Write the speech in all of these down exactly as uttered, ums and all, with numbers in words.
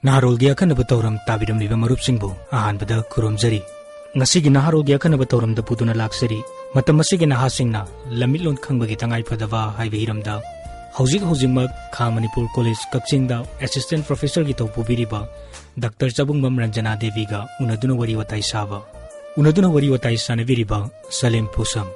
ꯅꯍꯥꯔꯣꯜꯒꯤ ꯑꯈꯟꯅꯕ ꯊꯧꯔꯝ ꯇꯥꯕꯤꯔꯝꯂꯤꯕ ꯃꯔꯨꯞꯁꯤꯡꯕꯨ ꯑꯍꯥꯟꯕꯗ ꯈꯨꯔꯨꯝꯖꯔꯤ꯫ ꯉꯁꯤꯒꯤ ꯅꯍꯥꯔꯣꯜꯒꯤ ꯑꯈꯟꯅꯕ ꯊꯧꯔꯝꯗ ꯄꯨꯗꯨꯅ ꯂꯥꯛꯆꯔꯤ꯫ ꯃꯇꯝ ꯑꯁꯤꯒꯤ ꯅꯍꯥꯁꯤꯡꯅ ꯂꯝꯃꯤꯠꯂꯣꯟ ꯈꯪꯕꯒꯤ ꯇꯉꯥꯏꯐꯗꯕ ꯍꯥꯏꯕ ꯍꯤꯔꯝꯗ ꯍꯧꯖꯤꯛ ꯍꯧꯖꯤꯛꯃꯛ ꯈꯥ ꯃꯅꯤꯄꯨꯔ ꯀꯣꯂꯦꯖ ꯀꯛꯆꯤꯡꯗ assistant professor ꯒꯤ ꯊꯧ ꯄꯨꯕꯤꯔꯤꯕ ꯗꯥꯛꯇꯔ ꯆꯕꯨꯡꯕꯝ ꯔꯟꯖꯅꯥ ꯗꯦꯕꯤꯒ ꯎꯅꯗꯨꯅ ꯋꯥꯔꯤ ꯋꯥꯇꯥꯏ ꯁꯥꯕ꯫ ꯎꯅꯗꯨꯅ ꯋꯥꯔꯤ ꯋꯥꯇꯥꯏ ꯁꯥꯟꯅꯕꯤꯔꯤꯕ ꯁꯂꯤꯝ ꯄꯨꯁꯝ꯫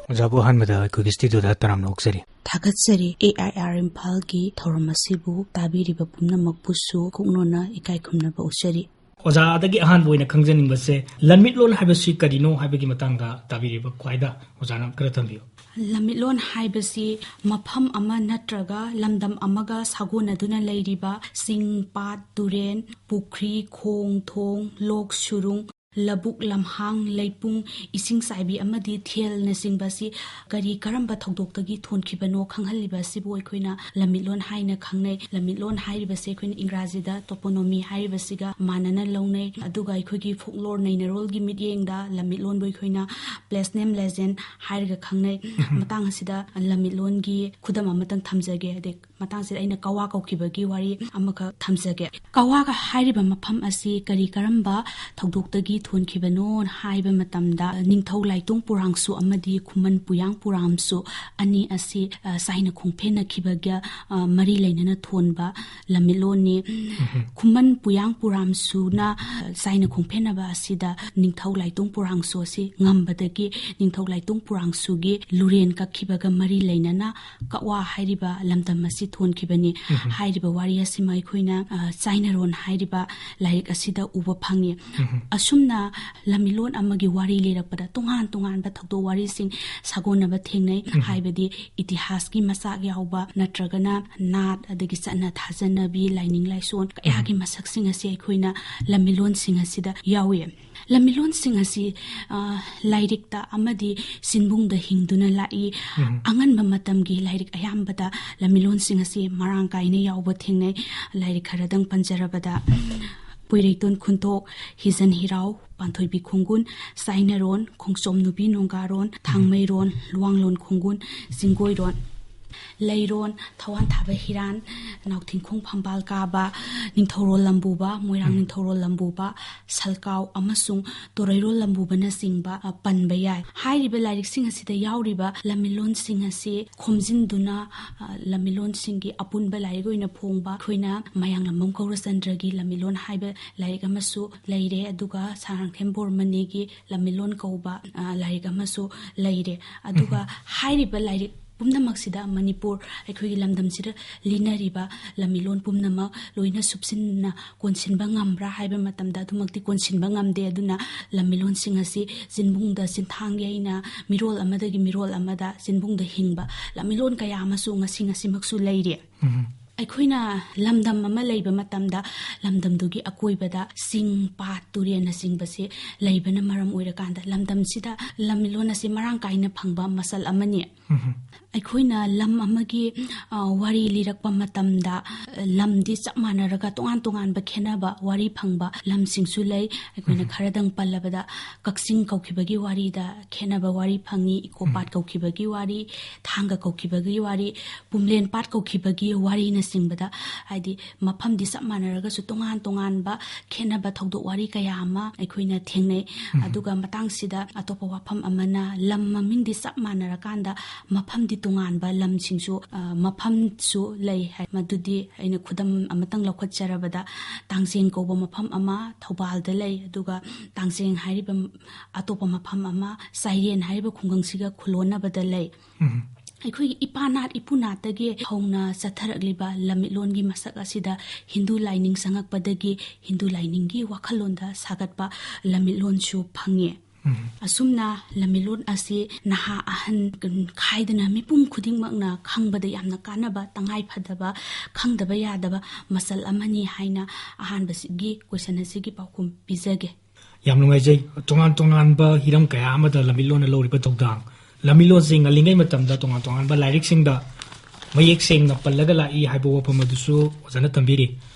ꯑꯣꯖꯥꯕꯨ ꯑꯍꯥꯟꯕꯗ ꯑꯩꯈꯣꯏꯒꯤ studioꯗ ꯇꯔꯥꯝꯅ ꯑꯣꯛꯆꯔꯤ꯫ ꯊꯥꯒꯠꯆꯔꯤ꯫ ꯑꯦ ꯑꯥꯏ ꯑꯥꯔ ꯏꯝꯐꯥꯜꯒꯤ ꯊꯧꯔꯝ ꯑꯁꯤꯕꯨ ꯇꯥꯕꯤꯔꯤꯕ ꯄꯨꯝꯅꯃꯛꯄꯨꯁꯨ ꯀꯨꯛꯅꯣꯅ ꯏꯀꯥꯏ ꯈꯨꯝꯅꯕ ꯎꯠꯆꯔꯤ꯫ ꯑꯣꯖꯥꯗꯒꯤ ꯑꯍꯥꯟꯕ ꯑꯣꯏꯅ ꯈꯪꯖꯅꯤꯡꯕꯁꯦ, ꯂꯝꯃꯤꯠꯂꯣꯟ ꯍꯥꯏꯕꯁꯤ ꯀꯔꯤꯅꯣ ꯍꯥꯏꯕꯒꯤ ꯃꯇꯥꯡꯗ ꯇꯥꯕꯤꯔꯤꯕ ꯈ꯭ꯋꯥꯏꯗ ꯑꯣꯖꯥꯅ ꯈꯔ ꯊꯝꯕꯤꯌꯨ꯫ ꯂꯝꯃꯤꯠꯂꯣꯟ ꯍꯥꯏꯕꯁꯤ ꯃꯐꯝ ꯑꯃ ꯅꯠꯇ꯭ꯔꯒ ꯂꯝꯗꯝ ꯑꯃꯒ ꯁꯥꯒꯣꯟꯅꯗꯨꯅ ꯂꯩꯔꯤꯕ ꯆꯤꯡ, ꯄꯥꯠ, ꯇꯨꯔꯦꯟ, ꯄꯨꯈ꯭ꯔꯤ, ꯈꯣꯡ, ꯊꯣꯡ, ꯂꯣꯛ, ꯁꯨꯔꯨꯡ, ꯂꯧꯕꯨꯛ, ꯂꯝꯍꯥꯡ, ꯂꯩꯄꯨꯡ, ꯏꯁꯤꯡ ꯆꯥꯏꯕꯤ ꯑꯃꯗꯤ ꯊꯦꯜꯅꯆꯤꯡꯕ ꯑꯁꯤ ꯀꯔꯤ ꯀꯔꯝꯕ ꯊꯧꯗꯣꯛꯇꯒꯤ ꯊꯣꯟꯈꯤꯕꯅꯣ ꯈꯪꯍꯜꯂꯤꯕ ꯑꯁꯤꯕꯨ ꯑꯩꯈꯣꯏꯅ ꯂꯝꯃꯤꯠꯂꯣꯟ ꯍꯥꯏꯅ ꯈꯪꯅꯩ꯫ ꯂꯝꯃꯤꯠꯂꯣꯟ ꯍꯥꯏꯔꯤꯕꯁꯦ ꯑꯩꯈꯣꯏꯅ ꯏꯪꯒ꯭ꯔꯥꯖꯤꯗ toponymy ꯍꯥꯏꯔꯤꯕꯁꯤꯒ ꯃꯥꯟꯅꯅ ꯂꯧꯅꯩ꯫ ꯑꯗꯨꯒ ꯑꯩꯈꯣꯏꯒꯤ folklore ꯅꯩꯅꯔꯣꯜꯒꯤ ꯃꯤꯠꯌꯦꯡꯗ ꯂꯝꯃꯤꯠꯂꯣꯟꯕꯨ ꯑꯩꯈꯣꯏꯅ place name legend ꯍꯥꯏꯔꯒ ꯈꯪꯅꯩ꯫ ꯃꯇꯥꯡ ꯑꯁꯤꯗ ꯂꯝꯃꯤꯠꯂꯣꯟꯒꯤ ꯈꯨꯗꯝ ꯑꯃꯇꯪ ꯊꯝꯖꯒꯦ꯫ ꯑꯗꯩ ꯃꯇꯥꯡꯁꯤꯗ ꯑꯩꯅ ꯀꯋꯥ ꯀꯧꯈꯤꯕꯒꯤ ꯋꯥꯔꯤ ꯑꯃꯈꯛ ꯊꯝꯖꯒꯦ꯫ ꯀꯋꯥꯒ ꯍꯥꯏꯔꯤꯕ ꯃꯐꯝ ꯑꯁꯤ ꯀꯔꯤ ꯀꯔꯝꯕ ꯊꯧꯗꯣꯛꯇꯒꯤ ꯊꯣꯟꯈꯤꯕꯅꯣ ꯍꯥꯏꯕ ꯃꯇꯝꯗ, ꯅꯤꯡꯊꯧ ꯂꯥꯏꯇꯣꯡ ꯄꯨꯔꯥꯡꯁꯨ ꯑꯃꯗꯤ ꯈꯨꯃꯟ ꯄꯨꯌꯥꯡ ꯄꯨꯔꯥꯝꯁꯨ ꯑꯅꯤ ꯑꯁꯤ, ꯑ, ꯆꯥꯏꯅ ꯈꯣꯡꯐꯦꯟꯅꯈꯤꯕꯒ, ꯑ, ꯃꯔꯤ ꯂꯩꯅꯅ ꯊꯣꯟꯕ ꯂꯝꯃꯤꯠꯂꯣꯟꯅꯤ꯫ ꯈꯨꯃꯟ ꯄꯨꯌꯥꯡ ꯄꯨꯔꯥꯝꯁꯨꯅ, ꯑ, ꯆꯥꯏꯅ ꯈꯣꯡꯐꯦꯟꯅꯕ ꯑꯁꯤꯗ ꯅꯤꯡꯊꯧ ꯂꯥꯏꯇꯣꯡ ꯄꯨꯔꯥꯡꯁꯨ ꯑꯁꯤ ꯉꯝꯕꯗꯒꯤ ꯅꯤꯡꯊꯧ ꯂꯥꯏꯇꯣꯡ ꯄꯨꯔꯥꯡꯁꯨꯒꯤ ꯂꯨꯔꯦꯟ ꯀꯛꯈꯤꯕꯒ ꯃꯔꯤ ꯂꯩꯅꯅ ꯀꯛꯋꯥ ꯍꯥꯏꯔꯤꯕ ꯂꯝꯗꯝ ꯑꯁꯤ ꯊꯣꯟꯈꯤꯕꯅꯤ꯫ ꯍꯥꯏꯔꯤꯕ ꯋꯥꯔꯤ ꯑꯁꯤꯃ ꯑꯩꯈꯣꯏꯅ, ꯑ, ꯆꯥꯏꯅꯔꯣꯟ ꯍꯥꯏꯔꯤꯕ ꯂꯥꯏꯔꯤꯛ ꯑꯁꯤꯗ ꯎꯕ ꯐꯪꯉꯤ꯫ ꯑꯁꯨꯝꯅ ꯂꯝꯃꯤꯂꯣꯟ ꯑꯃꯒꯤ ꯋꯥꯔꯤ ꯂꯤꯔꯛꯄꯗ ꯇꯣꯉꯥꯟ ꯇꯣꯉꯥꯟꯕ ꯊꯧꯗꯣꯛ ꯋꯥꯔꯤꯁꯤꯡ ꯁꯥꯒꯣꯟꯅꯕ ꯊꯦꯡꯅꯩ꯫ ꯍꯥꯏꯕꯗꯤ ꯏꯇꯤꯍꯥꯁꯀꯤ ꯃꯆꯥꯛ ꯌꯥꯎꯕ ꯅꯠꯇ꯭ꯔꯒꯅ ꯅꯥꯠ ꯑꯗꯒꯤ ꯆꯠꯅ ꯊꯥꯖꯅꯕꯤ, ꯂꯥꯏꯅꯤꯡ ꯂꯥꯏꯁꯣꯟ ꯀꯌꯥꯒꯤ ꯃꯁꯛꯁꯤꯡ ꯑꯁꯤ ꯑꯩꯈꯣꯏꯅ ꯂꯝꯃꯤꯂꯣꯟꯁꯤꯡ ꯑꯁꯤꯗ ꯌꯥꯎꯏ꯫ ꯂꯝꯃꯤꯂꯣꯟꯁꯤꯡ ꯑꯁꯤ, ꯑ, ꯂꯥꯏꯔꯤꯛꯇ ꯑꯃꯗꯤ ꯆꯤꯟꯕꯨꯡꯗ ꯍꯤꯡꯗꯨꯅ ꯂꯥꯛꯏ꯫ ꯑꯉꯟꯕ ꯃꯇꯝꯒꯤ ꯂꯥꯏꯔꯤꯛ ꯑꯌꯥꯝꯕꯗ ꯂꯝꯃꯤꯂꯣꯟꯁꯤꯡ ꯑꯁꯤ ꯃꯔꯥꯡ ꯀꯥꯏꯅ ꯌꯥꯎꯕ ꯊꯦꯡꯅꯩ꯫ ꯂꯥꯏꯔꯤꯛ ꯈꯔꯗꯪ ꯄꯟꯖꯔꯕꯗ, ꯄꯣꯏꯔꯩꯇꯣꯟ ꯈꯨꯟꯊꯣꯛ, ꯍꯤꯖꯟ ꯍꯤꯔꯥꯎ, ꯄꯥꯟꯊꯣꯏꯕꯤ ꯈꯣꯡꯒꯨꯟ, ꯆꯥꯏꯅꯔꯣꯟ, ꯈꯣꯡꯆꯣꯝ ꯅꯨꯄꯤ ꯅꯣꯡꯒꯥꯔꯣꯟ, ꯊꯥꯡꯃꯩꯔꯣꯟ, ꯂꯨꯋꯥꯡꯂꯣꯟ ꯈꯣꯡꯒꯨꯟ, ꯆꯤꯡꯒꯣꯏꯔꯣꯟ꯫ ꯂꯩꯔꯣꯟ, ꯊꯋꯥꯟ ꯊꯥꯕ ꯍꯤꯔꯥꯟ, ꯅꯥꯎꯊꯤꯡꯈꯣꯡ ꯐꯝꯕꯥꯜ ꯀꯥꯕ, ꯅꯤꯡꯊꯧꯔꯣꯜ ꯂꯝꯕꯨꯕ, ꯃꯣꯏꯔꯥꯡ ꯎꯝ꯫ ꯅꯤꯡꯊꯧꯔꯣꯜ ꯂꯝꯕꯨꯕ, ꯁꯜꯀꯥꯎ ꯑꯃꯁꯨꯡ ꯇꯣꯔꯩꯔꯣꯜ ꯂꯝꯕꯨꯕꯅꯆꯤꯡꯕ, ꯑ, ꯄꯟꯕ ꯌꯥꯏ꯫ ꯍꯥꯏꯔꯤꯕ ꯂꯥꯏꯔꯤꯛꯁꯤꯡ ꯑꯁꯤꯗ ꯌꯥꯎꯔꯤꯕ ꯂꯝꯃꯤꯂꯣꯟꯁꯤꯡ ꯑꯁꯤ ꯈꯣꯝꯖꯤꯟꯗꯨꯅ, ꯑ, ꯂꯝꯃꯤꯂꯣꯟꯁꯤꯡꯒꯤ ꯑꯄꯨꯟꯕ ꯂꯥꯏꯔꯤꯛ ꯑꯣꯏꯅ ꯐꯣꯡꯕ ꯑꯩꯈꯣꯏꯅ ꯃꯌꯥꯡꯂꯝꯕꯝ ꯒꯧꯔꯆꯟꯗ꯭ꯔꯒꯤ ꯂꯝꯃꯤꯂꯣꯟ ꯍꯥꯏꯕ ꯂꯥꯏꯔꯤꯛ ꯑꯃꯁꯨ ꯂꯩꯔꯦ, ꯑꯗꯨꯒ ꯁꯥꯔꯥꯡꯊꯦꯝ ꯕꯣꯔꯃꯅꯤꯒꯤ ꯂꯝꯃꯤꯂꯣꯟ ꯀꯧꯕ, ꯑ, ꯂꯥꯏꯔꯤꯛ ꯑꯃꯁꯨ ꯂꯩꯔꯦ꯫ ꯑꯗꯨꯒ ꯎꯝ꯫ ꯍꯥꯏꯔꯤꯕ ꯂꯥꯏꯔꯤꯛ ꯄꯨꯝꯅꯃꯛꯁꯤꯗ ꯃꯅꯤꯄꯨꯔ ꯑꯩꯈꯣꯏꯒꯤ ꯂꯝꯗꯝꯁꯤꯗ ꯂꯤꯅꯔꯤꯕ ꯂꯝꯃꯤꯂꯣꯟ ꯄꯨꯝꯅꯃꯛ ꯂꯣꯏꯅ ꯁꯨꯞꯆꯤꯟꯅ ꯀꯣꯟꯁꯤꯟꯕ ꯉꯝꯕ꯭ꯔꯥ ꯍꯥꯏꯕ ꯃꯇꯝꯗ ꯑꯗꯨꯃꯛꯇꯤ ꯀꯣꯟꯁꯤꯟꯕ ꯉꯝꯗꯦ꯫ ꯑꯗꯨꯅ ꯂꯝꯃꯤꯂꯣꯟꯁꯤꯡ ꯑꯁꯤ ꯆꯤꯟꯕꯨꯡꯗ ꯆꯤꯟꯊꯥꯡ ꯌꯩꯅ ꯃꯤꯔꯣꯜ ꯑꯃꯗꯒꯤ ꯃꯤꯔꯣꯜ ꯑꯃꯗ ꯆꯤꯟꯕꯨꯡꯗ ꯍꯤꯡꯕ ꯂꯝꯃꯤꯂꯣꯟ ꯀꯌꯥ ꯑꯃꯁꯨ ꯉꯁꯤ ꯉꯁꯤꯃꯛꯁꯨ ꯂꯩꯔꯤ꯫ ꯎꯝ꯫ ꯑꯩꯈꯣꯏꯅ ꯂꯝꯗꯝ ꯑꯃ ꯂꯩꯕ ꯃꯇꯝꯗ ꯂꯝꯗꯝꯗꯨꯒꯤ ꯑꯀꯣꯏꯕꯗ ꯆꯤꯡ, ꯄꯥꯠ, ꯇꯨꯔꯦꯜꯅꯆꯤꯡꯕꯁꯦ ꯂꯩꯕꯅ ꯃꯔꯝ ꯑꯣꯏꯔꯀꯥꯟꯗ ꯂꯝꯗꯝꯁꯤꯗ ꯂꯝꯃꯤꯂꯣꯟ ꯑꯁꯤ ꯃꯔꯥꯡ ꯀꯥꯏꯅ ꯐꯪꯕ ꯃꯆꯜ ꯑꯃꯅꯤ꯫ ꯎꯝ꯫ ꯑꯩꯈꯣꯏꯅ ꯂꯝ ꯑꯃꯒꯤ, ꯑ, ꯋꯥꯔꯤ ꯂꯤꯔꯛꯄ ꯃꯇꯝꯗ, ꯑ, ꯂꯝꯗꯤ ꯆꯞ ꯃꯥꯟꯅꯔꯒ ꯇꯣꯉꯥꯟ ꯇꯣꯉꯥꯟꯕ ꯈꯦꯠꯅꯕ ꯋꯥꯔꯤ ꯐꯪꯕ ꯂꯝꯁꯤꯡꯁꯨ ꯂꯩ꯫ ꯑꯩꯈꯣꯏꯅ ꯎꯝ꯫ ꯈꯔꯗꯪ ꯄꯜꯂꯕꯗ ꯀꯛꯆꯤꯡ ꯀꯧꯈꯤꯕꯒꯤ ꯋꯥꯔꯤꯗ ꯈꯦꯠꯅꯕ ꯋꯥꯔꯤ ꯐꯪꯉꯤ, ꯏꯀꯣ ꯎꯝ꯫ ꯄꯥꯠ ꯀꯧꯈꯤꯕꯒꯤ ꯋꯥꯔꯤ, ꯊꯥꯡꯒ ꯀꯧꯈꯤꯕꯒꯤ ꯋꯥꯔꯤ, ꯄꯨꯝꯂꯦꯟ ꯄꯥꯠ ꯀꯧꯈꯤꯕꯒꯤ ꯋꯥꯔꯤꯅꯆꯤꯡꯕꯗ, ꯍꯥꯏꯗꯤ ꯃꯐꯝꯗꯤ ꯆꯞ ꯃꯥꯟꯅꯔꯒꯁꯨ ꯇꯣꯉꯥꯟ ꯇꯣꯉꯥꯟꯕ ꯈꯦꯠꯅꯕ ꯊꯧꯗꯣꯛ ꯋꯥꯔꯤ ꯀꯌꯥ ꯑꯃ ꯑꯩꯈꯣꯏꯅ ꯊꯦꯡꯅꯩ꯫ ꯎꯝ꯫ ꯑꯗꯨꯒ ꯃꯇꯥꯡꯁꯤꯗ ꯑꯇꯣꯞꯄ ꯋꯥꯐꯝ ꯑꯃꯅ ꯂꯝ ꯃꯃꯤꯡꯗꯤ ꯆꯞ ꯃꯥꯟꯅꯔꯀꯥꯟꯗ ꯃꯐꯝꯗꯤ ꯇꯣꯉꯥꯟꯕ ꯂꯝꯁꯤꯡꯁꯨ, ꯑ, ꯃꯐꯝꯁꯨ ꯂꯩ ꯍꯥꯏ꯫ ꯃꯗꯨꯗꯤ ꯑꯩꯅ ꯈꯨꯗꯝ ꯑꯃꯇꯪ ꯂꯧꯈꯠꯆꯔꯕꯗ ꯇꯥꯡꯖꯦꯡ ꯀꯧꯕ ꯃꯐꯝ ꯑꯃ ꯊꯧꯕꯥꯜꯗ ꯂꯩ, ꯑꯗꯨꯒ ꯇꯥꯡꯖꯦꯡ ꯍꯥꯏꯔꯤꯕ ꯑꯇꯣꯞꯄ ꯃꯐꯝ ꯑꯃ ꯆꯥꯏꯔꯦꯟ ꯍꯥꯏꯔꯤꯕ ꯈꯨꯡꯒꯪꯁꯤꯒ ꯈꯨꯂꯣꯟꯅꯕꯗ ꯂꯩ꯫ ꯎꯝ꯫ ꯑꯩꯈꯣꯏꯒꯤ ꯏꯄꯥꯅꯥꯠ ꯏꯄꯨꯅꯥꯠꯇꯒꯤ ꯍꯧꯅ ꯆꯠꯊꯔꯛꯂꯤꯕ ꯂꯝꯃꯤꯠꯂꯣꯟꯒꯤ ꯃꯁꯛ ꯑꯁꯤꯗ ꯍꯤꯟꯗꯨ ꯂꯥꯏꯅꯤꯡ ꯆꯪꯉꯛꯄꯗꯒꯤ ꯍꯤꯟꯗꯨ ꯂꯥꯏꯅꯤꯡꯒꯤ ꯋꯥꯈꯜꯂꯣꯟꯗ ꯁꯥꯒꯠꯄ ꯂꯝꯃꯤꯠꯂꯣꯟꯁꯨ ꯐꯪꯉꯤ꯫ ꯎꯝ꯫ ꯑꯁꯨꯝꯅ ꯂꯝꯃꯤꯠꯂꯣꯟ ꯑꯁꯤ ꯅꯍꯥ ꯑꯍꯟ ꯈꯥꯏꯗꯅ ꯃꯤꯄꯨꯝ ꯈꯨꯗꯤꯡꯃꯛꯅ ꯈꯪꯕꯗ ꯌꯥꯝꯅ ꯀꯥꯟꯅꯕ, ꯇꯉꯥꯏ ꯐꯗꯕ, ꯈꯪꯗꯕ ꯌꯥꯗꯕ ꯃꯆꯜ ꯑꯃꯅꯤ ꯍꯥꯏꯅ ꯑꯍꯥꯟꯕꯁꯤꯒꯤ question ꯑꯁꯤꯒꯤ ꯄꯥꯎꯈꯨꯝ ꯄꯤꯖꯒꯦ꯫ ꯌꯥꯝ ꯅꯨꯡꯉꯥꯏꯖꯩ꯫ ꯇꯣꯉꯥꯟ ꯇꯣꯉꯥꯟꯕ ꯍꯤꯔꯝ ꯀꯌꯥ ꯑꯃꯗ ꯂꯝꯃꯤꯠꯂꯣꯟꯅ ꯂꯧꯔꯤꯕ ꯊꯧꯗꯥꯡ, ꯂꯝꯃꯤꯠꯂꯣꯟꯁꯤ ꯉꯜꯂꯤꯉꯩ ꯃꯇꯝꯗ ꯇꯣꯉꯥꯟ ꯇꯣꯉꯥꯟꯕ ꯂꯥꯏꯔꯤꯛꯁꯤꯡꯗ ꯃꯌꯦꯛ ꯁꯦꯡꯅ ꯄꯜꯂꯒ ꯂꯥꯛꯏ ꯍꯥꯏꯕ ꯋꯥꯐꯝ ꯑꯗꯨꯁꯨ ꯑꯣꯖꯥꯅ ꯊꯝꯕꯤꯔꯤ꯫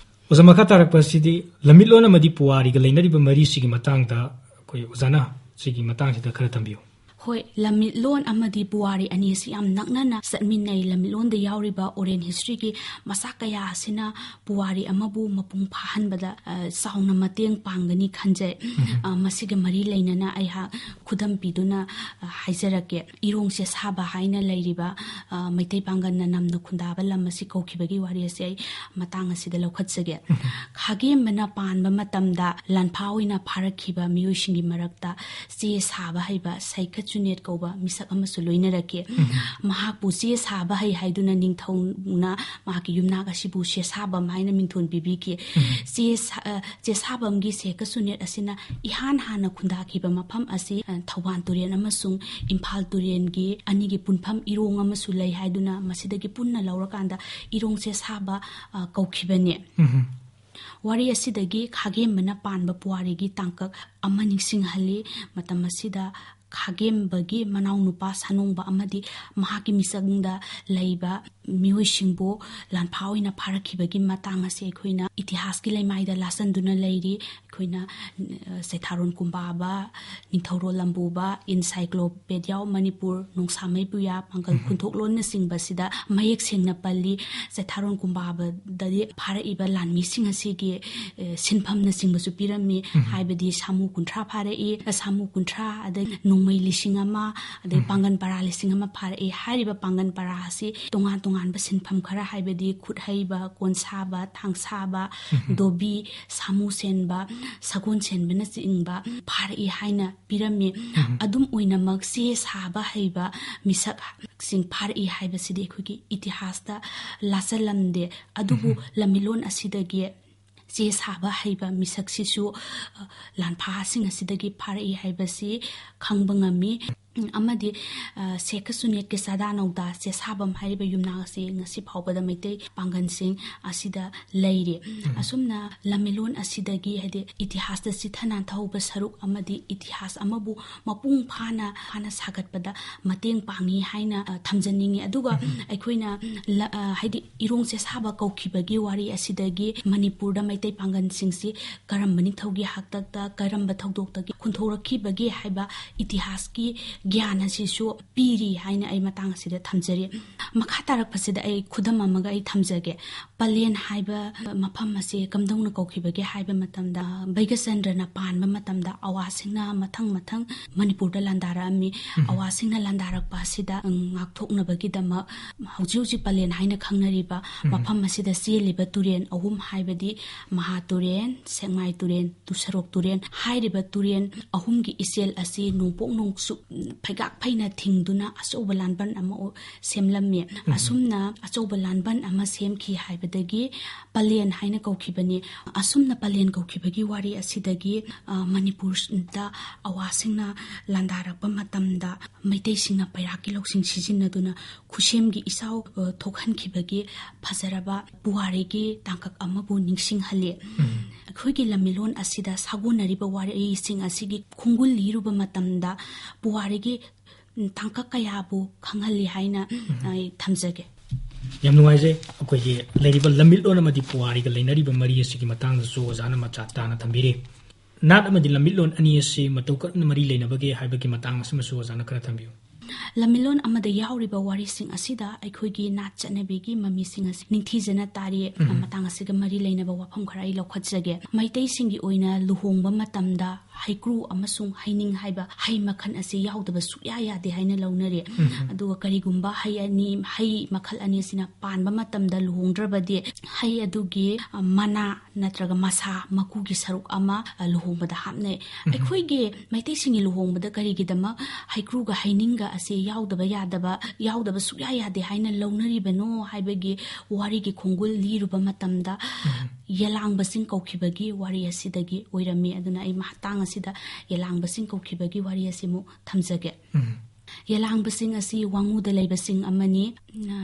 ꯑꯣꯖꯥ, ꯃꯈꯥ ꯇꯥꯔꯛꯄ ꯑꯁꯤꯗꯤ ꯂꯝꯃꯤꯠꯂꯣꯟ ꯑꯃꯗꯤ ꯄꯨꯋꯥꯔꯤꯒ ꯂꯩꯅꯔꯤꯕ ꯃꯔꯤꯁꯤꯒꯤ ꯃꯇꯥꯡꯗ ꯑꯩꯈꯣꯏ ꯑꯣꯖꯥꯅ ꯁꯤꯒꯤ ꯃꯇꯥꯡꯁꯤꯗ ꯈꯔ ꯊꯝꯕꯤꯌꯨ꯫ ꯍꯣꯏ, ꯂꯝꯃꯤꯠꯂꯣꯟ ꯑꯃꯗꯤ ꯄꯨꯋꯥꯔꯤ ꯑꯅꯤ ꯑꯁꯤ ꯌꯥꯝ ꯅꯛꯅꯅ ꯆꯠꯃꯤꯟꯅꯩ꯫ ꯂꯝꯃꯤꯠꯂꯣꯟꯗ ꯌꯥꯎꯔꯤꯕ oral historyꯒꯤ ꯃꯆꯥꯛ ꯀꯌꯥ ꯑꯁꯤꯅ ꯄꯨꯋꯥꯔꯤ ꯑꯃꯕꯨ ꯃꯄꯨꯡ ꯐꯥꯍꯟꯕꯗ, ꯑ, ꯆꯥꯎꯅ ꯃꯇꯦꯡ ꯄꯥꯡꯒꯅꯤ ꯈꯟꯖꯩ꯫ ꯑ, ꯃꯁꯤꯒ ꯃꯔꯤ ꯂꯩꯅꯅ ꯑꯩꯍꯥꯛ ꯈꯨꯗꯝ ꯄꯤꯗꯨꯅ, ꯑ, ꯍꯥꯏꯖꯔꯛꯀꯦ꯫ ꯏꯔꯣꯡ ꯆꯦꯁꯥꯕ ꯍꯥꯏꯅ ꯂꯩꯔꯤꯕ, ꯑ, ꯃꯩꯇꯩ ꯄꯥꯡꯒꯜꯅ ꯅꯝꯅ ꯈꯨꯟꯗꯥꯕ ꯂꯝ ꯑꯁꯤ ꯀꯧꯈꯤꯕꯒꯤ ꯋꯥꯔꯤ ꯑꯁꯤ ꯑꯩ ꯃꯇꯥꯡ ꯑꯁꯤꯗ ꯂꯧꯈꯠꯆꯒꯦ꯫ ꯈꯥꯒꯦꯝꯕꯅ ꯄꯥꯟꯕ ꯃꯇꯝꯗ ꯂꯥꯟꯐꯥ ꯑꯣꯏꯅ ꯐꯥꯔꯛꯈꯤꯕ ꯃꯤꯑꯣꯏꯁꯤꯡꯒꯤ ꯃꯔꯛꯇ ꯆꯦ ꯁꯥꯕ ꯍꯩꯕ ꯁꯩꯈ ꯆꯨꯅꯦꯠ ꯀꯧꯕ ꯃꯤꯁꯛ ꯑꯃꯁꯨ ꯂꯣꯏꯅꯔꯛꯈꯤ꯫ ꯃꯍꯥꯛꯄꯨ ꯆꯦ ꯁꯥꯕ ꯍꯩ ꯍꯥꯏꯗꯨꯅ ꯅꯤꯡꯊꯧꯅ ꯃꯍꯥꯛꯀꯤ ꯌꯨꯝꯅꯥꯛ ꯑꯁꯤꯕꯨ ꯆꯦꯁꯥꯕꯝ ꯍꯥꯏꯅ ꯃꯤꯡꯊꯣꯟ ꯄꯤꯕꯤꯈꯤ꯫ ꯆꯦ ꯁꯥ-, ꯑ, ꯆꯦꯁꯥꯕꯝꯒꯤ ꯁꯩꯈ ꯆꯨꯅꯦꯠ ꯑꯁꯤꯅ ꯏꯍꯥꯟ ꯍꯥꯟꯅ ꯈꯨꯟꯗꯥꯈꯤꯕ ꯃꯐꯝ ꯑꯁꯤ, ꯑ, ꯊꯧꯕꯥꯜ ꯇꯨꯔꯦꯜ ꯑꯃꯁꯨꯡ ꯏꯝꯐꯥꯜ ꯇꯨꯔꯦꯜꯒꯤ ꯑꯅꯤꯒꯤ ꯄꯨꯟꯐꯝ ꯏꯔꯣꯡ ꯑꯃꯁꯨ ꯂꯩ ꯍꯥꯏꯗꯨꯅ ꯃꯁꯤꯗꯒꯤ ꯄꯨꯟꯅ ꯂꯧꯔꯀꯥꯟꯗ ꯏꯔꯣꯡ ꯆꯦꯁꯥꯕ, ꯑ, ꯀꯧꯈꯤꯕꯅꯤ꯫ ꯋꯥꯔꯤ ꯑꯁꯤꯗꯒꯤ ꯈꯥꯒꯦꯝꯕꯅ ꯄꯥꯟꯕ ꯄꯨꯋꯥꯔꯤꯒꯤ ꯇꯥꯡꯀꯛ ꯑꯃ ꯅꯤꯡꯁꯤꯡꯍꯜꯂꯤ꯫ ꯃꯇꯝ ꯑꯁꯤꯗ ꯈꯥꯒꯦꯝꯕꯒꯤ ꯃꯅꯥꯎꯅꯨꯄꯥ ꯁꯥꯅꯣꯡꯕ ꯑꯃꯗꯤ ꯃꯍꯥꯛꯀꯤ ꯃꯤꯆꯪꯗ ꯂꯩꯕ ꯃꯤꯑꯣꯏꯁꯤꯡꯕꯨ ꯂꯥꯟꯐꯥ ꯑꯣꯏꯅ ꯐꯥꯔꯛꯈꯤꯕꯒꯤ ꯃꯇꯥꯡ ꯑꯁꯤ ꯑꯩꯈꯣꯏꯅ ꯏꯇꯤꯍꯥꯁꯀꯤ ꯂꯩꯃꯥꯏꯗ ꯂꯥꯆꯟꯗꯨꯅ ꯂꯩꯔꯤ꯫ ꯑꯩꯈꯣꯏꯅ, ꯑ, ꯆꯩꯊꯥꯔꯣꯟ ꯀꯨꯝꯕꯥꯕ, ꯅꯤꯡꯊꯧꯔꯣꯜ ꯂꯝꯕꯨꯕ, Encyclopedia of Manipur, ꯅꯣꯡꯁꯥꯃꯩ ꯄꯨꯌꯥ, ꯄꯥꯡꯒꯜ ꯈꯨꯟꯊꯣꯛꯂꯣꯟꯅꯆꯤꯡꯕꯁꯤꯗ ꯃꯌꯦꯛ ꯁꯦꯡꯅ ꯄꯜꯂꯤ꯫ ꯆꯩꯊꯥꯔꯣꯟ ꯀꯨꯝꯕꯥꯕꯗꯗꯤ ꯐꯥꯔꯛꯏꯕ ꯂꯥꯟꯃꯤꯁꯤꯡ ꯑꯁꯤꯒꯤ, ꯑ, ꯁꯤꯟꯐꯝꯅꯆꯤꯡꯕꯁꯨ ꯄꯤꯔꯝꯃꯤ꯫ ꯍꯥꯏꯕꯗꯤ ꯁꯥꯃꯨ ꯀꯨꯟꯊ꯭ꯔꯥ ꯐꯥꯔꯛꯏ, ꯁꯥꯃꯨ ꯀꯨꯟꯊ꯭ꯔꯥ, ꯑꯗꯩ ꯅꯣꯡꯃꯩ ꯂꯤꯁꯤꯡ ꯑꯃ, ꯑꯗꯩ ꯄꯥꯡꯒꯜ ꯄꯔꯥ ꯂꯤꯁꯤꯡ ꯑꯃ ꯐꯥꯔꯛꯏ꯫ ꯍꯥꯏꯔꯤꯕ ꯄꯥꯡꯒꯜ ꯄꯔꯥ ꯑꯁꯤ ꯇꯣꯉꯥꯟ ꯇꯣꯉꯥꯟꯕ ꯁꯤꯟꯐꯝ ꯈꯔ, ꯍꯥꯏꯕꯗꯤ ꯈꯨꯠ ꯍꯩꯕ, ꯀꯣꯟ ꯁꯥꯕ, ꯊꯥꯡ ꯁꯥꯕ, ꯗꯣꯕꯤ, ꯁꯥꯃꯨ ꯁꯦꯟꯕ, ꯁꯒꯣꯜ ꯁꯦꯟꯕꯅꯆꯤꯡꯕ ꯐꯥꯔꯛꯏ ꯍꯥꯏꯅ ꯄꯤꯔꯝꯃꯤ꯫ ꯑꯗꯨꯝ ꯑꯣꯏꯅꯃꯛ, ꯆꯦ ꯁꯥꯕ ꯍꯩꯕ ꯃꯤꯁꯛꯁꯤꯡ ꯐꯥꯔꯛꯏ ꯍꯥꯏꯕꯁꯤꯗꯤ ꯑꯩꯈꯣꯏꯒꯤ ꯏꯇꯤꯍꯥꯁꯇ ꯂꯥꯆꯜꯂꯝꯗꯦ꯫ ꯑꯗꯨꯕꯨ ꯂꯝꯃꯤꯂꯣꯟ ꯑꯁꯤꯗꯒꯤ ꯆꯦ ꯁꯥꯕ ꯍꯩꯕ ꯃꯤꯁꯛꯁꯤꯁꯨ, ꯑ, ꯂꯥꯟꯐꯥꯁꯤꯡ ꯑꯁꯤꯗꯒꯤ ꯐꯥꯔꯛꯏ ꯍꯥꯏꯕꯁꯤ ꯈꯪꯕ ꯉꯝꯃꯤ꯫ ꯎꯝ, ꯑꯃꯗꯤ, ꯑ, ꯁꯦꯈ ꯁꯨꯅꯦꯠꯀꯤ ꯆꯥꯗꯥ ꯅꯧꯗꯥ ꯆꯦꯁꯥꯕꯝ ꯍꯥꯏꯔꯤꯕ ꯌꯨꯝꯅꯥꯛ ꯑꯁꯤ ꯉꯁꯤ ꯐꯥꯎꯕꯗ ꯃꯩꯇꯩ ꯄꯥꯡꯒꯜꯁꯤꯡ ꯑꯁꯤꯗ ꯂꯩꯔꯤ꯫ ꯑꯁꯨꯝꯅ ꯂꯝꯃꯤꯂꯣꯟ ꯑꯁꯤꯗꯒꯤ, ꯍꯥꯏꯗꯤ, ꯏꯇꯤꯍꯥꯁꯇ ꯆꯤꯊ ꯅꯥꯟꯊꯍꯧꯕ ꯁꯔꯨꯛ ꯑꯃꯗꯤ ꯏꯇꯤꯍꯥꯁ ꯑꯃꯕꯨ ꯃꯄꯨꯡ ꯐꯥꯅ, ꯐꯥꯅ ꯁꯥꯒꯠꯄꯗ ꯃꯇꯦꯡ ꯄꯥꯡꯉꯤ ꯍꯥꯏꯅ, ꯑ, ꯊꯝꯖꯅꯤꯡꯉꯤ꯫ ꯑꯗꯨꯒ ꯑꯩꯈꯣꯏꯅ ꯂ-, ꯑ, ꯍꯥꯏꯗꯤ, ꯏꯔꯣꯡ ꯆꯦꯁꯥꯕ ꯀꯧꯈꯤꯕꯒꯤ ꯋꯥꯔꯤ ꯑꯁꯤꯗꯒꯤ ꯃꯅꯤꯄꯨꯔꯗ ꯃꯩꯇꯩ ꯄꯥꯡꯒꯜꯁꯤꯡꯁꯤ ꯀꯔꯝꯕ ꯅꯤꯡꯊꯧꯒꯤ ꯍꯥꯛꯇꯛꯇ, ꯀꯔꯝꯕ ꯊꯧꯗꯣꯛꯇꯒꯤ ꯈꯨꯟꯊꯣꯔꯛꯈꯤꯕꯒꯦ ꯍꯥꯏꯕ ꯏꯇꯤꯍꯥꯁꯀꯤ ꯒ꯭ꯌꯥꯟ ꯑꯁꯤꯁꯨ ꯄꯤꯔꯤ ꯍꯥꯏꯅ ꯑꯩ ꯃꯇꯥꯡ ꯑꯁꯤꯗ ꯊꯝꯖꯔꯤ꯫ ꯃꯈꯥ ꯇꯥꯔꯛꯄꯁꯤꯗ ꯑꯩ ꯈꯨꯗꯝ ꯑꯃꯒ ꯑꯩ ꯊꯝꯖꯒꯦ꯫ ꯄꯂꯦꯟ ꯍꯥꯏꯕ ꯃꯐꯝ ꯑꯁꯤ ꯀꯝꯗꯧꯅ ꯀꯧꯈꯤꯕꯒꯦ ꯍꯥꯏꯕ ꯃꯇꯝꯗ, ꯕꯩꯒꯆꯟꯗ꯭ꯔꯅ ꯄꯥꯟꯕ ꯃꯇꯝꯗ ꯑꯋꯥꯁꯤꯡꯅ ꯃꯊꯪ ꯃꯊꯪ ꯃꯅꯤꯄꯨꯔꯗ ꯂꯥꯟꯗꯥꯔꯛꯑꯝꯃꯤ꯫ ꯑꯋꯥꯁꯤꯡꯅ ꯂꯥꯟꯗꯥꯔꯛꯄ ꯑꯁꯤꯗ, ꯎꯝ, ꯉꯥꯛꯊꯣꯛꯅꯕꯒꯤꯗꯃꯛ ꯍꯧꯖꯤꯛ ꯍꯧꯖꯤꯛ ꯄꯂꯦꯟ ꯍꯥꯏꯅ ꯈꯪꯅꯔꯤꯕ ꯃꯐꯝ ꯑꯁꯤꯗ ꯆꯦꯜꯂꯤꯕ ꯇꯨꯔꯦꯟ ꯑꯍꯨꯝ, ꯍꯥꯏꯕꯗꯤ ꯃꯍꯥ ꯇꯨꯔꯦꯟ, ꯁꯦꯛꯃꯥꯏ ꯇꯨꯔꯦꯟ, ꯇꯨꯁꯔꯣꯛ ꯇꯨꯔꯦꯟ ꯍꯥꯏꯔꯤꯕ ꯇꯨꯔꯦꯟ ꯑꯍꯨꯝꯒꯤ ꯏꯆꯦꯜ ꯑꯁꯤ ꯅꯣꯡꯄꯣꯛ ꯅꯣꯡꯆꯨꯞ ꯐꯩꯒꯥꯛ ꯐꯩꯅ ꯊꯤꯡꯗꯨꯅ ꯑꯆꯧꯕ ꯂꯥꯟꯕꯟ ꯑꯃ ꯑꯣ-, ꯁꯦꯝꯂꯝꯃꯤ꯫ ꯑꯁꯨꯝꯅ ꯑꯆꯧꯕ ꯂꯥꯟꯕꯟ ꯑꯃ ꯁꯦꯝꯈꯤ ꯍꯥꯏꯕꯗꯒꯤ ꯄꯂꯦꯟ ꯍꯥꯏꯅ ꯀꯧꯈꯤꯕꯅꯤ꯫ ꯑꯁꯨꯝꯅ ꯄꯂꯦꯟ ꯀꯧꯈꯤꯕꯒꯤ ꯋꯥꯔꯤ ꯑꯁꯤꯗꯒꯤ, ꯑ, ꯃꯅꯤꯄꯨꯔꯗ ꯑꯋꯥꯁꯤꯡꯅ ꯂꯥꯟꯗꯥꯔꯛꯄ ꯃꯇꯝꯗ ꯃꯩꯇꯩꯁꯤꯡꯅ ꯄꯩꯔꯥꯛꯀꯤ ꯂꯧꯁꯤꯡ ꯁꯤꯖꯤꯟꯅꯗꯨꯅ ꯈꯨꯁꯦꯝꯒꯤ ꯏꯆꯥꯎ, ꯑ, ꯊꯣꯛꯍꯟꯈꯤꯕꯒꯤ ꯐꯖꯔꯕ ꯄꯨꯋꯥꯔꯤꯒꯤ ꯇꯥꯡꯀꯛ ꯑꯃꯕꯨ ꯅꯤꯡꯁꯤꯡꯍꯜꯂꯤ꯫ ꯑꯩꯈꯣꯏꯒꯤ ꯂꯝꯃꯤꯂꯣꯟ ꯑꯁꯤꯗ ꯁꯥꯒꯣꯟꯅꯔꯤꯕ ꯋꯥꯔꯤꯁꯤꯡ ꯑꯁꯤꯒꯤ ꯈꯣꯡꯒꯨꯜ ꯂꯤꯔꯨꯕ ꯃꯇꯝꯗ ꯄꯨꯋꯥꯔꯤꯒꯤ, ꯎꯝ, ꯇꯥꯡꯀꯛ ꯀꯌꯥꯕꯨ ꯈꯪꯍꯜꯂꯤ ꯍꯥꯏꯅ ꯑꯩ ꯊꯝꯖꯒꯦ꯫ ꯌꯥꯝ ꯅꯨꯡꯉꯥꯏꯖꯩ꯫ ꯑꯩꯈꯣꯏꯒꯤ ꯂꯩꯔꯤꯕ ꯂꯝꯃꯤꯠꯂꯣꯟ ꯑꯃꯗꯤ ꯄꯨꯋꯥꯔꯤꯒ ꯂꯩꯅꯔꯤꯕ ꯃꯔꯤ ꯑꯁꯤꯒꯤ ꯃꯇꯥꯡꯗꯁꯨ ꯑꯣꯖꯥꯅ ꯃꯆꯥ ꯇꯥꯅ ꯊꯝꯕꯤꯔꯤ꯫ ꯅꯥꯠ ꯑꯃꯗꯤ ꯂꯝꯃꯤꯠꯂꯣꯟ ꯑꯅꯤ ꯑꯁꯤ ꯃꯇꯧ ꯀꯔꯝꯅ ꯃꯔꯤ ꯂꯩꯅꯕꯒꯦ ꯍꯥꯏꯕꯒꯤ ꯃꯇꯥꯡ ꯑꯁꯤꯃꯁꯨ ꯑꯣꯖꯥꯅ ꯈꯔ ꯊꯝꯕꯤꯌꯨ꯫ ꯂꯝꯃꯤꯂꯣꯟ ꯑꯃꯗ ꯌꯥꯎꯔꯤꯕ ꯋꯥꯔꯤꯁꯤꯡ ꯑꯁꯤꯗ ꯑꯩꯈꯣꯏꯒꯤ ꯅꯥꯠ ꯆꯠꯅꯕꯤꯒꯤ ꯃꯃꯤꯁꯤꯡ ꯑꯁꯤ ꯅꯤꯡꯊꯤꯖꯅ ꯇꯥꯔꯤ꯫ ꯃꯇꯥꯡ ꯑꯁꯤꯒ ꯃꯔꯤ ꯂꯩꯅꯕ ꯋꯥꯐꯝ ꯈꯔ ꯑꯩ ꯂꯧꯈꯠꯆꯒꯦ꯫ ꯃꯩꯇꯩꯁꯤꯡꯒꯤ ꯑꯣꯏꯅ ꯂꯨꯍꯣꯡꯕ ꯃꯇꯝꯗ ꯍꯩꯀ꯭ꯔꯨ ꯑꯃꯁꯨꯡ ꯍꯩꯅꯤꯡ ꯍꯥꯏꯕ ꯍꯩ ꯃꯈꯜ ꯑꯁꯤ ꯌꯥꯎꯗꯕ ꯁꯨꯛꯌꯥ ꯌꯥꯗꯦ ꯍꯥꯏꯅ ꯂꯧꯅꯔꯤ꯫ ꯑꯗꯨꯒ ꯀꯔꯤꯒꯨꯝꯕ ꯍꯩ ꯑꯅꯤ, ꯍꯩ ꯃꯈꯜ ꯑꯅꯤ ꯑꯁꯤꯅ ꯄꯥꯟꯕ ꯃꯇꯝꯗ ꯂꯨꯍꯣꯡꯗ꯭ꯔꯕꯗꯤ ꯍꯩ ꯑꯗꯨꯒꯤ, ꯑ, ꯃꯅꯥ ꯅꯠꯇ꯭ꯔꯒ ꯃꯁꯥ, ꯃꯀꯨꯒꯤ ꯁꯔꯨꯛ ꯑꯃ, ꯑ, ꯂꯨꯍꯣꯡꯕꯗ ꯍꯥꯞꯅꯩ꯫ ꯑꯩꯈꯣꯏꯒꯤ ꯃꯩꯇꯩꯁꯤꯡꯒꯤ ꯂꯨꯍꯣꯡꯕꯗ ꯀꯔꯤꯒꯤꯗꯃꯛ ꯍꯩꯀ꯭ꯔꯨꯒ ꯍꯩꯅꯤꯡꯒ ꯑꯁꯤ ꯌꯥꯎꯗꯕ ꯌꯥꯗꯕ, ꯌꯥꯎꯗꯕ ꯁꯨꯛꯌꯥ ꯌꯥꯗꯦ ꯍꯥꯏꯅ ꯂꯧꯅꯔꯤꯕꯅꯣ ꯍꯥꯏꯕꯒꯤ ꯋꯥꯔꯤꯒꯤ ꯈꯣꯡꯒꯨꯜ ꯂꯤꯔꯨꯕ ꯃꯇꯝꯗ, ꯌꯦꯂꯥꯡꯕꯁꯤꯡ ꯀꯧꯈꯤꯕꯒꯤ ꯋꯥꯔꯤ ꯑꯁꯤꯗꯒꯤ ꯑꯣꯏꯔꯝꯃꯤ꯫ ꯑꯗꯨꯅ ꯑꯩ ꯃꯇꯥꯡ ꯑꯁꯤꯗ ꯌꯦꯂꯥꯡꯕꯁꯤꯡ ꯀꯧꯈꯤꯕꯒꯤ ꯋꯥꯔꯤ ꯑꯁꯤꯃꯨꯛ ꯊꯝꯖꯒꯦ꯫ ꯌꯦꯂꯥꯡꯕꯁꯤꯡ ꯑꯁꯤ ꯋꯥꯉꯨꯗ ꯂꯩꯕꯁꯤꯡ ꯑꯃꯅꯤ꯫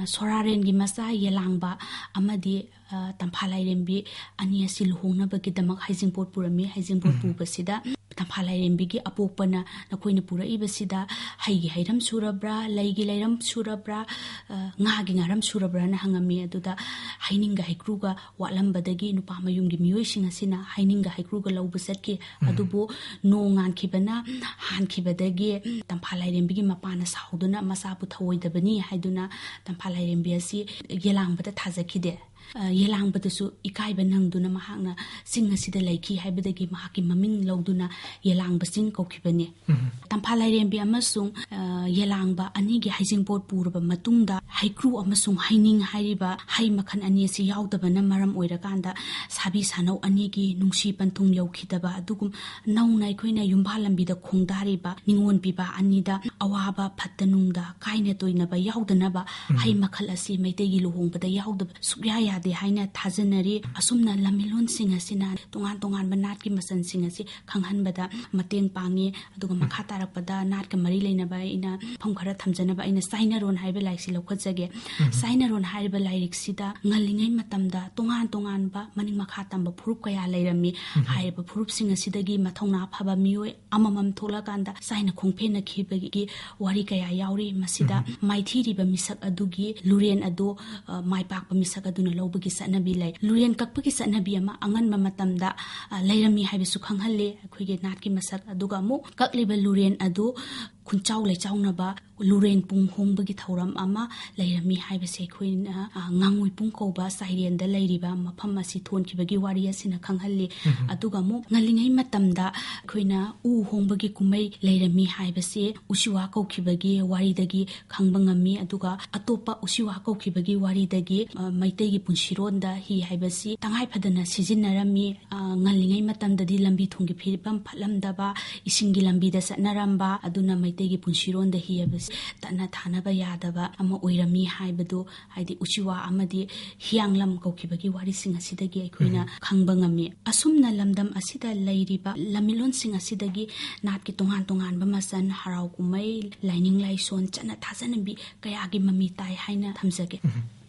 ꯁꯣꯔꯥꯔꯦꯟꯒꯤ ꯃꯆꯥ ꯌꯦꯂꯥꯡꯕ ꯑꯃꯗꯤ, ꯑ, ꯇꯝꯐꯥ ꯂꯥꯏꯔꯦꯝꯕꯤ ꯑꯅꯤ ꯑꯁꯤ ꯂꯨꯍꯣꯡꯅꯕꯒꯤꯗꯃꯛ ꯍꯩꯖꯤꯡꯄꯣꯠ ꯄꯨꯔꯝꯃꯤ꯫ ꯍꯩꯖꯤꯡꯄꯣꯠ ꯄꯨꯕꯁꯤꯗ ꯇꯝꯐꯥ ꯂꯥꯏꯔꯦꯝꯕꯤꯒꯤ ꯑꯄꯣꯛꯄꯅ ꯅꯈꯣꯏꯅ ꯄꯨꯔꯛꯏꯕꯁꯤꯗ ꯍꯩꯒꯤ ꯍꯩꯔꯝ ꯁꯨꯔꯕ꯭ꯔꯥ, ꯂꯩꯒꯤ ꯂꯩꯔꯝ ꯁꯨꯔꯕ꯭ꯔꯥ, ꯑ, ꯉꯥꯒꯤ ꯉꯥꯔꯝ ꯁꯨꯔꯕ꯭ꯔꯥꯅ ꯍꯪꯉꯝꯃꯤ꯫ ꯑꯗꯨꯗ ꯍꯩꯅꯤꯡꯒ ꯍꯩꯀ꯭ꯔꯨꯒ ꯋꯥꯠꯂꯝꯕꯗꯒꯤ ꯅꯨꯄꯥ ꯃꯌꯨꯝꯒꯤ ꯃꯤꯑꯣꯏꯁꯤꯡ ꯑꯁꯤꯅ ꯍꯩꯅꯤꯡꯒ ꯍꯩꯀ꯭ꯔꯨꯒ ꯂꯧꯕ ꯆꯠꯈꯤ꯫ ꯑꯗꯨꯕꯨ ꯅꯣꯡ ꯉꯥꯟꯈꯤꯕꯅ ꯍꯥꯟꯈꯤꯕꯗꯒꯤ ꯇꯝꯐꯥ ꯂꯥꯏꯔꯦꯝꯕꯤꯒꯤ ꯃꯄꯥꯅ ꯁꯥꯎꯗꯨꯅ ꯃꯆꯥꯕꯨ ꯊꯧꯑꯣꯏꯗꯕꯅꯤ ꯍꯥꯏꯗꯨꯅ ꯇꯝꯐꯥ ꯂꯥꯏꯔꯦꯝꯕꯤ ꯑꯁꯤ ꯌꯦꯂꯥꯡꯕꯗ ꯊꯥꯖꯈꯤꯗꯦ꯫ ꯑ, ꯌꯦꯂꯥꯡꯕꯗꯁꯨ ꯏꯀꯥꯏꯕ ꯅꯪꯗꯨꯅ ꯃꯍꯥꯛꯅ ꯆꯤꯡ ꯑꯁꯤꯗ ꯂꯩꯈꯤ ꯍꯥꯏꯕꯗꯒꯤ ꯃꯍꯥꯛꯀꯤ ꯃꯃꯤꯡ ꯂꯧꯗꯨꯅ ꯌꯦꯂꯥꯡꯕ ꯆꯤꯡ ꯀꯧꯈꯤꯕꯅꯤ꯫ ꯇꯝꯐꯥ ꯂꯥꯏꯔꯦꯝꯕꯤ ꯑꯃꯁꯨꯡ, ꯑ, ꯌꯦꯂꯥꯡꯕ ꯑꯅꯤꯒꯤ ꯍꯩꯖꯤꯡꯄꯣꯠ ꯄꯨꯔꯕ ꯃꯇꯨꯡꯗ ꯍꯩꯀ꯭ꯔꯨ ꯑꯃꯁꯨꯡ ꯍꯩꯅꯤꯡ ꯍꯥꯏꯔꯤꯕ ꯍꯩ ꯃꯈꯜ ꯑꯅꯤ ꯑꯁꯤ ꯌꯥꯎꯗꯕꯅ ꯃꯔꯝ ꯑꯣꯏꯔꯀꯥꯟꯗ ꯁꯥꯕꯤ ꯁꯥꯅꯧ ꯑꯅꯤꯒꯤ ꯅꯨꯡꯁꯤ ꯄꯟꯊꯨꯡ ꯌꯧꯈꯤꯗꯕ ꯑꯗꯨꯒꯨꯝ ꯅꯧꯅ ꯑꯩꯈꯣꯏꯅ ꯌꯨꯝꯕꯥ ꯂꯝꯕꯤꯗ ꯈꯣꯡꯗꯥꯔꯤꯕ ꯅꯤꯉꯣꯜ ꯄꯤꯕꯥ ꯑꯅꯤꯗ ꯑꯋꯥꯕ ꯐꯠꯇ ꯅꯨꯡꯗ ꯀꯥꯏꯅ ꯇꯣꯏꯅꯕ ꯌꯥꯎꯗꯅꯕ ꯍꯩ ꯃꯈꯜ ꯑꯁꯤ ꯃꯩꯇꯩꯒꯤ ꯂꯨꯍꯣꯡꯕꯗ ꯌꯥꯎꯗꯕ ꯁꯨꯛꯌꯥ ꯌꯥꯗꯦ ꯍꯥꯏꯅ ꯊꯥꯖꯅꯔꯤ꯫ ꯑꯁꯨꯝꯅ ꯂꯝꯃꯤꯂꯣꯟꯁꯤꯡ ꯑꯁꯤꯅ ꯇꯣꯉꯥꯟ ꯇꯣꯉꯥꯟꯕ ꯅꯥꯠꯀꯤ ꯃꯆꯜꯁꯤꯡ ꯑꯁꯤ ꯈꯪꯍꯟꯕꯗ ꯃꯇꯦꯡ ꯄꯥꯡꯉꯤ꯫ ꯑꯗꯨꯒ ꯃꯈꯥ ꯇꯥꯔꯛꯄꯗ ꯅꯥꯠꯀ ꯃꯔꯤ ꯂꯩꯅꯕ ꯑꯩꯅ ꯃꯐꯝ ꯈꯔ ꯊꯝꯖꯅꯕ ꯑꯩꯅ ꯆꯥꯏꯅꯔꯣꯟ ꯍꯥꯏꯕ ꯂꯥꯏꯔꯤꯛꯁꯤ ꯂꯧꯈꯠꯆꯒꯦ꯫ ꯆꯥꯏꯅꯔꯣꯟ ꯍꯥꯏꯔꯤꯕ ꯂꯥꯏꯔꯤꯛꯁꯤꯗ ꯉꯜꯂꯤꯉꯩ ꯃꯇꯝꯗ ꯇꯣꯉꯥꯟ ꯇꯣꯉꯥꯟꯕ ꯃꯅꯤꯡ ꯃꯈꯥ ꯇꯝꯕ ꯐꯨꯔꯨꯞ ꯀꯌꯥ ꯂꯩꯔꯝꯃꯤ꯫ ꯍꯥꯏꯔꯤꯕ ꯐꯨꯔꯨꯞꯁꯤꯡ ꯑꯁꯤꯗꯒꯤ ꯃꯊꯧꯅꯥ ꯐꯕ ꯃꯤꯑꯣꯏ ꯑꯃꯃꯝ ꯊꯣꯛꯂꯀꯥꯟꯗ ꯆꯥꯏꯅ ꯈꯣꯡꯐꯦꯟꯅꯈꯤꯕꯒꯤ ꯋꯥꯔꯤ ꯀꯌꯥ ꯌꯥꯎꯔꯤ꯫ ꯃꯁꯤꯗ ꯃꯥꯏꯊꯤꯔꯤꯕ ꯃꯤꯁꯛ ꯑꯗꯨꯒꯤ ꯂꯨꯔꯦꯟ ꯑꯗꯨ, ꯑ, ꯃꯥꯏ ꯄꯥꯛꯄ ꯃꯤꯁꯛ ꯑꯗꯨꯅ ꯂꯧꯕꯒꯤ ꯆꯠꯅꯕꯤ ꯂꯩ꯫ ꯂꯨꯔꯦꯟ ꯀꯛꯄꯒꯤ ꯆꯠꯅꯕꯤ ꯑꯃ ꯑꯉꯟꯕ ꯃꯇꯝꯗ, ꯑ, ꯂꯩꯔꯝꯃꯤ ꯍꯥꯏꯕꯁꯨ ꯈꯪꯍꯜꯂꯤ꯫ ꯑꯩꯈꯣꯏꯒꯤ ꯅꯥꯠꯀꯤ ꯃꯁꯛ ꯑꯗꯨꯒ ꯑꯃꯨꯛ ꯀꯛꯂꯤꯕ ꯂꯨꯔꯦꯟ ꯑꯗꯨ ꯈꯨꯟꯆꯥꯎ ꯂꯩꯆꯥꯎꯅꯕ ꯂꯨꯔꯦꯟ ꯄꯨꯡ ꯍꯣꯡꯕꯒꯤ ꯊꯧꯔꯝ ꯑꯃ ꯂꯩꯔꯝꯃꯤ ꯍꯥꯏꯕꯁꯦ ꯑꯩꯈꯣꯏꯅ, ꯑ, ꯉꯥꯡꯉꯨꯏꯄꯨꯡ ꯀꯧꯕ ꯆꯥꯏꯔꯦꯟꯗ ꯂꯩꯔꯤꯕ ꯃꯐꯝ ꯑꯁꯤ ꯊꯣꯟꯈꯤꯕꯒꯤ ꯋꯥꯔꯤ ꯑꯁꯤꯅ ꯈꯪꯍꯜꯂꯤ꯫ ꯑꯗꯨꯒ ꯑꯃꯨꯛ ꯉꯜꯂꯤꯉꯩ ꯃꯇꯝꯗ ꯑꯩꯈꯣꯏꯅ ꯎ ꯍꯣꯡꯕꯒꯤ ꯀꯨꯝꯍꯩ ꯂꯩꯔꯝꯃꯤ ꯍꯥꯏꯕꯁꯤ ꯎꯆꯤꯋꯥ ꯀꯧꯈꯤꯕꯒꯤ ꯋꯥꯔꯤꯗꯒꯤ ꯈꯪꯕ ꯉꯝꯃꯤ꯫ ꯑꯗꯨꯒ ꯑꯇꯣꯞꯄ ꯎꯆꯤꯋꯥ ꯀꯧꯈꯤꯕꯒꯤ ꯋꯥꯔꯤꯗꯒꯤ, ꯑ, ꯃꯩꯇꯩꯒꯤ ꯄꯨꯟꯁꯤꯔꯣꯟꯗ ꯍꯤ ꯍꯥꯏꯕꯁꯤ ꯇꯉꯥꯏ ꯐꯗꯅ ꯁꯤꯖꯤꯟꯅꯔꯝꯃꯤ꯫ ꯑ, ꯉꯜꯂꯤꯉꯩ ꯃꯇꯝꯗꯗꯤ ꯂꯝꯕꯤ ꯊꯣꯡꯒꯤ ꯐꯤꯕꯝ ꯐꯠꯂꯝꯗꯕ, ꯏꯁꯤꯡꯒꯤ ꯂꯝꯕꯤꯗ ꯆꯠꯅꯔꯝꯕ, ꯑꯗꯨꯅ ꯃꯩꯇꯩꯒꯤ ꯄꯨꯟꯁꯤꯔꯣꯟꯗ ꯍꯤ ꯍꯥꯏꯕꯁꯤ ꯇꯠꯅ ꯊꯥꯅꯕ ꯌꯥꯗꯕ ꯑꯃ ꯑꯣꯏꯔꯝꯃꯤ ꯍꯥꯏꯕꯗꯨ, ꯍꯥꯏꯗꯤ ꯎꯆꯤꯋꯥ ꯑꯃꯗꯤ ꯍꯤꯌꯥꯡꯂꯝ ꯀꯧꯈꯤꯕꯒꯤ ꯋꯥꯔꯤꯁꯤꯡ ꯑꯁꯤꯗꯒꯤ ꯑꯩꯈꯣꯏꯅ ꯈꯪꯕ ꯉꯝꯃꯤ꯫ ꯑꯁꯨꯝꯅ ꯂꯝꯗꯝ ꯑꯁꯤꯗ ꯂꯩꯔꯤꯕ ꯂꯝꯃꯤꯂꯣꯟꯁꯤꯡ ꯑꯁꯤꯗꯒꯤ ꯅꯥꯠꯀꯤ ꯇꯣꯉꯥꯟ ꯇꯣꯉꯥꯟꯕ ꯃꯆꯜ, ꯍꯔꯥꯎ ꯀꯨꯝꯍꯩ, ꯂꯥꯏꯅꯤꯡ ꯂꯥꯏꯁꯣꯟ, ꯆꯠꯅ ꯊꯥꯖꯅꯕꯤ ꯀꯌꯥꯒꯤ ꯃꯃꯤ ꯇꯥꯏ ꯍꯥꯏꯅ ꯊꯝꯖꯒꯦ꯫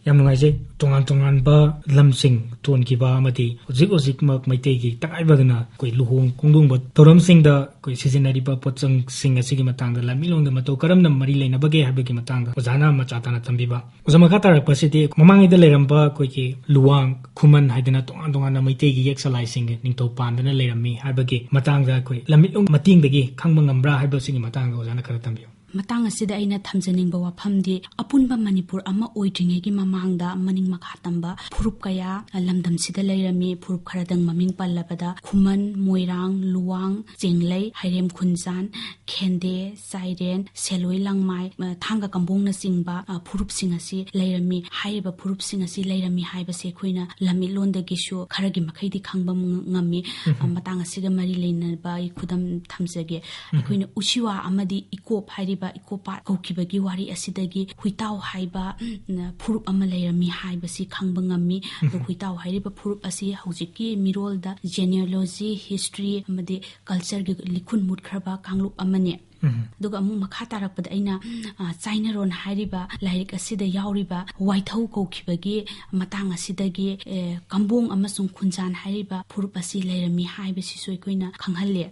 ꯌꯥꯝ ꯅꯨꯡꯉꯥꯏꯖꯩ꯫ ꯇꯣꯉꯥꯟ ꯇꯣꯉꯥꯟꯕ ꯂꯝꯁꯤꯡ ꯊꯣꯟꯈꯤꯕ ꯑꯃꯗꯤ ꯍꯧꯖꯤꯛ ꯍꯧꯖꯤꯛꯃꯛ ꯃꯩꯇꯩꯒꯤ ꯇꯉꯥꯏ ꯐꯗꯅ ꯑꯩꯈꯣꯏ ꯂꯨꯍꯣꯡ ꯈꯣꯡꯗꯣꯡꯕ ꯊꯧꯔꯝꯁꯤꯡꯗ ꯑꯩꯈꯣꯏ ꯁꯤꯖꯤꯟꯅꯔꯤꯕ ꯄꯣꯠꯆꯪꯁꯤꯡ ꯑꯁꯤꯒꯤ ꯃꯇꯥꯡꯗ ꯂꯝꯃꯤꯠꯂꯣꯟꯒ ꯃꯇꯧ ꯀꯔꯝꯅ ꯃꯔꯤ ꯂꯩꯅꯕꯒꯦ ꯍꯥꯏꯕꯒꯤ ꯃꯇꯥꯡꯗ ꯑꯣꯖꯥꯅ ꯃꯆꯥ ꯇꯥꯅ ꯊꯝꯕꯤꯕ꯫ ꯑꯣꯖꯥ, ꯃꯈꯥ ꯇꯥꯔꯛꯄꯁꯤꯗꯤ ꯃꯃꯥꯡꯉꯩꯗ ꯂꯩꯔꯝꯕ ꯑꯩꯈꯣꯏꯒꯤ ꯂꯨꯋꯥꯡ, ꯈꯨꯃꯟ ꯍꯥꯏꯗꯅ ꯇꯣꯉꯥꯟ ꯇꯣꯉꯥꯟꯅ ꯃꯩꯇꯩꯒꯤ ꯌꯦꯛ ꯁꯂꯥꯏꯁꯤꯡꯒꯤ ꯅꯤꯡꯊꯧ ꯄꯥꯟꯗꯅ ꯂꯩꯔꯝꯃꯤ ꯍꯥꯏꯕꯒꯤ ꯃꯇꯥꯡꯗ ꯑꯩꯈꯣꯏ ꯂꯝꯃꯤꯠꯂꯣꯟ ꯃꯇꯦꯡꯗꯒꯤ ꯈꯪꯕ ꯉꯝꯕ꯭ꯔꯥ ꯍꯥꯏꯕꯁꯤꯒꯤ ꯃꯇꯥꯡꯗ ꯑꯣꯖꯥꯅ ꯈꯔ ꯊꯝꯕꯤꯌꯨ꯫ ꯃꯇꯥꯡ ꯑꯁꯤꯗ ꯑꯩꯅ ꯊꯝꯖꯅꯤꯡꯕ ꯋꯥꯐꯝꯗꯤ, ꯑꯄꯨꯟꯕ ꯃꯅꯤꯄꯨꯔ ꯑꯃ ꯑꯣꯏꯗ꯭ꯔꯤꯉꯩꯒꯤ ꯃꯃꯥꯡꯗ ꯃꯅꯤꯡ ꯃꯈꯥ ꯇꯝꯕ ꯐꯨꯔꯨꯞ ꯀꯌꯥ ꯂꯝꯗꯝꯁꯤꯗ ꯂꯩꯔꯝꯃꯤ꯫ ꯐꯨꯔꯨꯞ ꯈꯔꯗꯪ ꯃꯃꯤꯡ ꯄꯜꯂꯕꯗ ꯈꯨꯃꯟ, ꯃꯣꯏꯔꯥꯡ, ꯂꯨꯋꯥꯡ, ꯆꯦꯡꯂꯩ, ꯍꯩꯔꯦꯝ ꯈꯨꯟꯖꯥꯟ, ꯈꯦꯟꯗꯦ, ꯆꯥꯏꯔꯦꯟ, ꯁꯦꯂꯣꯏ ꯂꯥꯡꯃꯥꯏ, ꯑ, ꯊꯥꯡꯒ ꯀꯝꯕꯣꯡꯅꯆꯤꯡꯕ, ꯑ, ꯐꯨꯔꯨꯞꯁꯤꯡ ꯑꯁꯤ ꯂꯩꯔꯝꯃꯤ꯫ ꯍꯥꯏꯔꯤꯕ ꯐꯨꯔꯨꯞꯁꯤꯡ ꯑꯁꯤ ꯂꯩꯔꯝꯃꯤ ꯍꯥꯏꯕꯁꯤ ꯑꯩꯈꯣꯏꯅ ꯂꯝꯃꯤꯠꯂꯣꯟꯗꯒꯤꯁꯨ ꯈꯔꯒꯤ ꯃꯈꯩꯗꯤ ꯈꯪꯕ ꯉ-, ꯉꯝꯃꯤ꯫ ꯑ, ꯃꯇꯥꯡ ꯑꯁꯤꯒ ꯃꯔꯤ ꯂꯩꯅꯕ ꯑꯩ ꯈꯨꯗꯝ ꯊꯝꯖꯒꯦ꯫ ꯑꯩꯈꯣꯏꯅ ꯎꯁꯤꯋꯥ ꯑꯃꯗꯤ ꯏꯀꯣꯞ ꯍꯥꯏꯔꯤꯕ ꯏꯀꯣꯞ ꯄꯥꯠ ꯀꯧꯈꯤꯕꯒꯤ ꯋꯥꯔꯤ ꯑꯁꯤꯗꯒꯤ ꯍꯨꯏꯇꯥꯎ ꯍꯥꯏꯕ, ꯎꯝ, ꯐꯨꯔꯨꯞ ꯑꯃ ꯂꯩꯔꯝꯃꯤ ꯍꯥꯏꯕꯁꯤ ꯈꯪꯕ ꯉꯝꯃꯤ꯫ ꯑꯗꯣ ꯍꯨꯏꯇꯥꯎ ꯍꯥꯏꯔꯤꯕ ꯐꯨꯔꯨꯞ ꯑꯁꯤ ꯍꯧꯖꯤꯛꯀꯤ ꯃꯤꯔꯣꯜꯗ genealogy, history ꯑꯃꯗꯤ cultureꯒꯤ ꯂꯤꯈꯨꯟ ꯃꯨꯠꯈ꯭ꯔꯕ ꯀꯥꯡꯂꯨꯞ ꯑꯃꯅꯤ꯫ ꯑꯗꯨꯒ ꯑꯃꯨꯛ ꯃꯈꯥ ꯇꯥꯔꯛꯄꯗ ꯑꯩꯅ, ꯑ, ꯆꯥꯏꯅꯔꯣꯟ ꯍꯥꯏꯔꯤꯕ ꯂꯥꯏꯔꯤꯛ ꯑꯁꯤꯗ ꯌꯥꯎꯔꯤꯕ ꯋꯥꯏꯊꯧ ꯀꯧꯈꯤꯕꯒꯤ ꯃꯇꯥꯡ ꯑꯁꯤꯗꯒꯤ, ꯑꯦ, ꯀꯝꯕꯣꯡ ꯑꯃꯁꯨꯡ ꯈꯨꯟꯖꯥꯟ ꯍꯥꯏꯔꯤꯕ ꯐꯨꯔꯨꯞ ꯑꯁꯤ ꯂꯩꯔꯝꯃꯤ ꯍꯥꯏꯕꯁꯤꯁꯨ ꯑꯩꯈꯣꯏꯅ ꯈꯪꯍꯜꯂꯤ꯫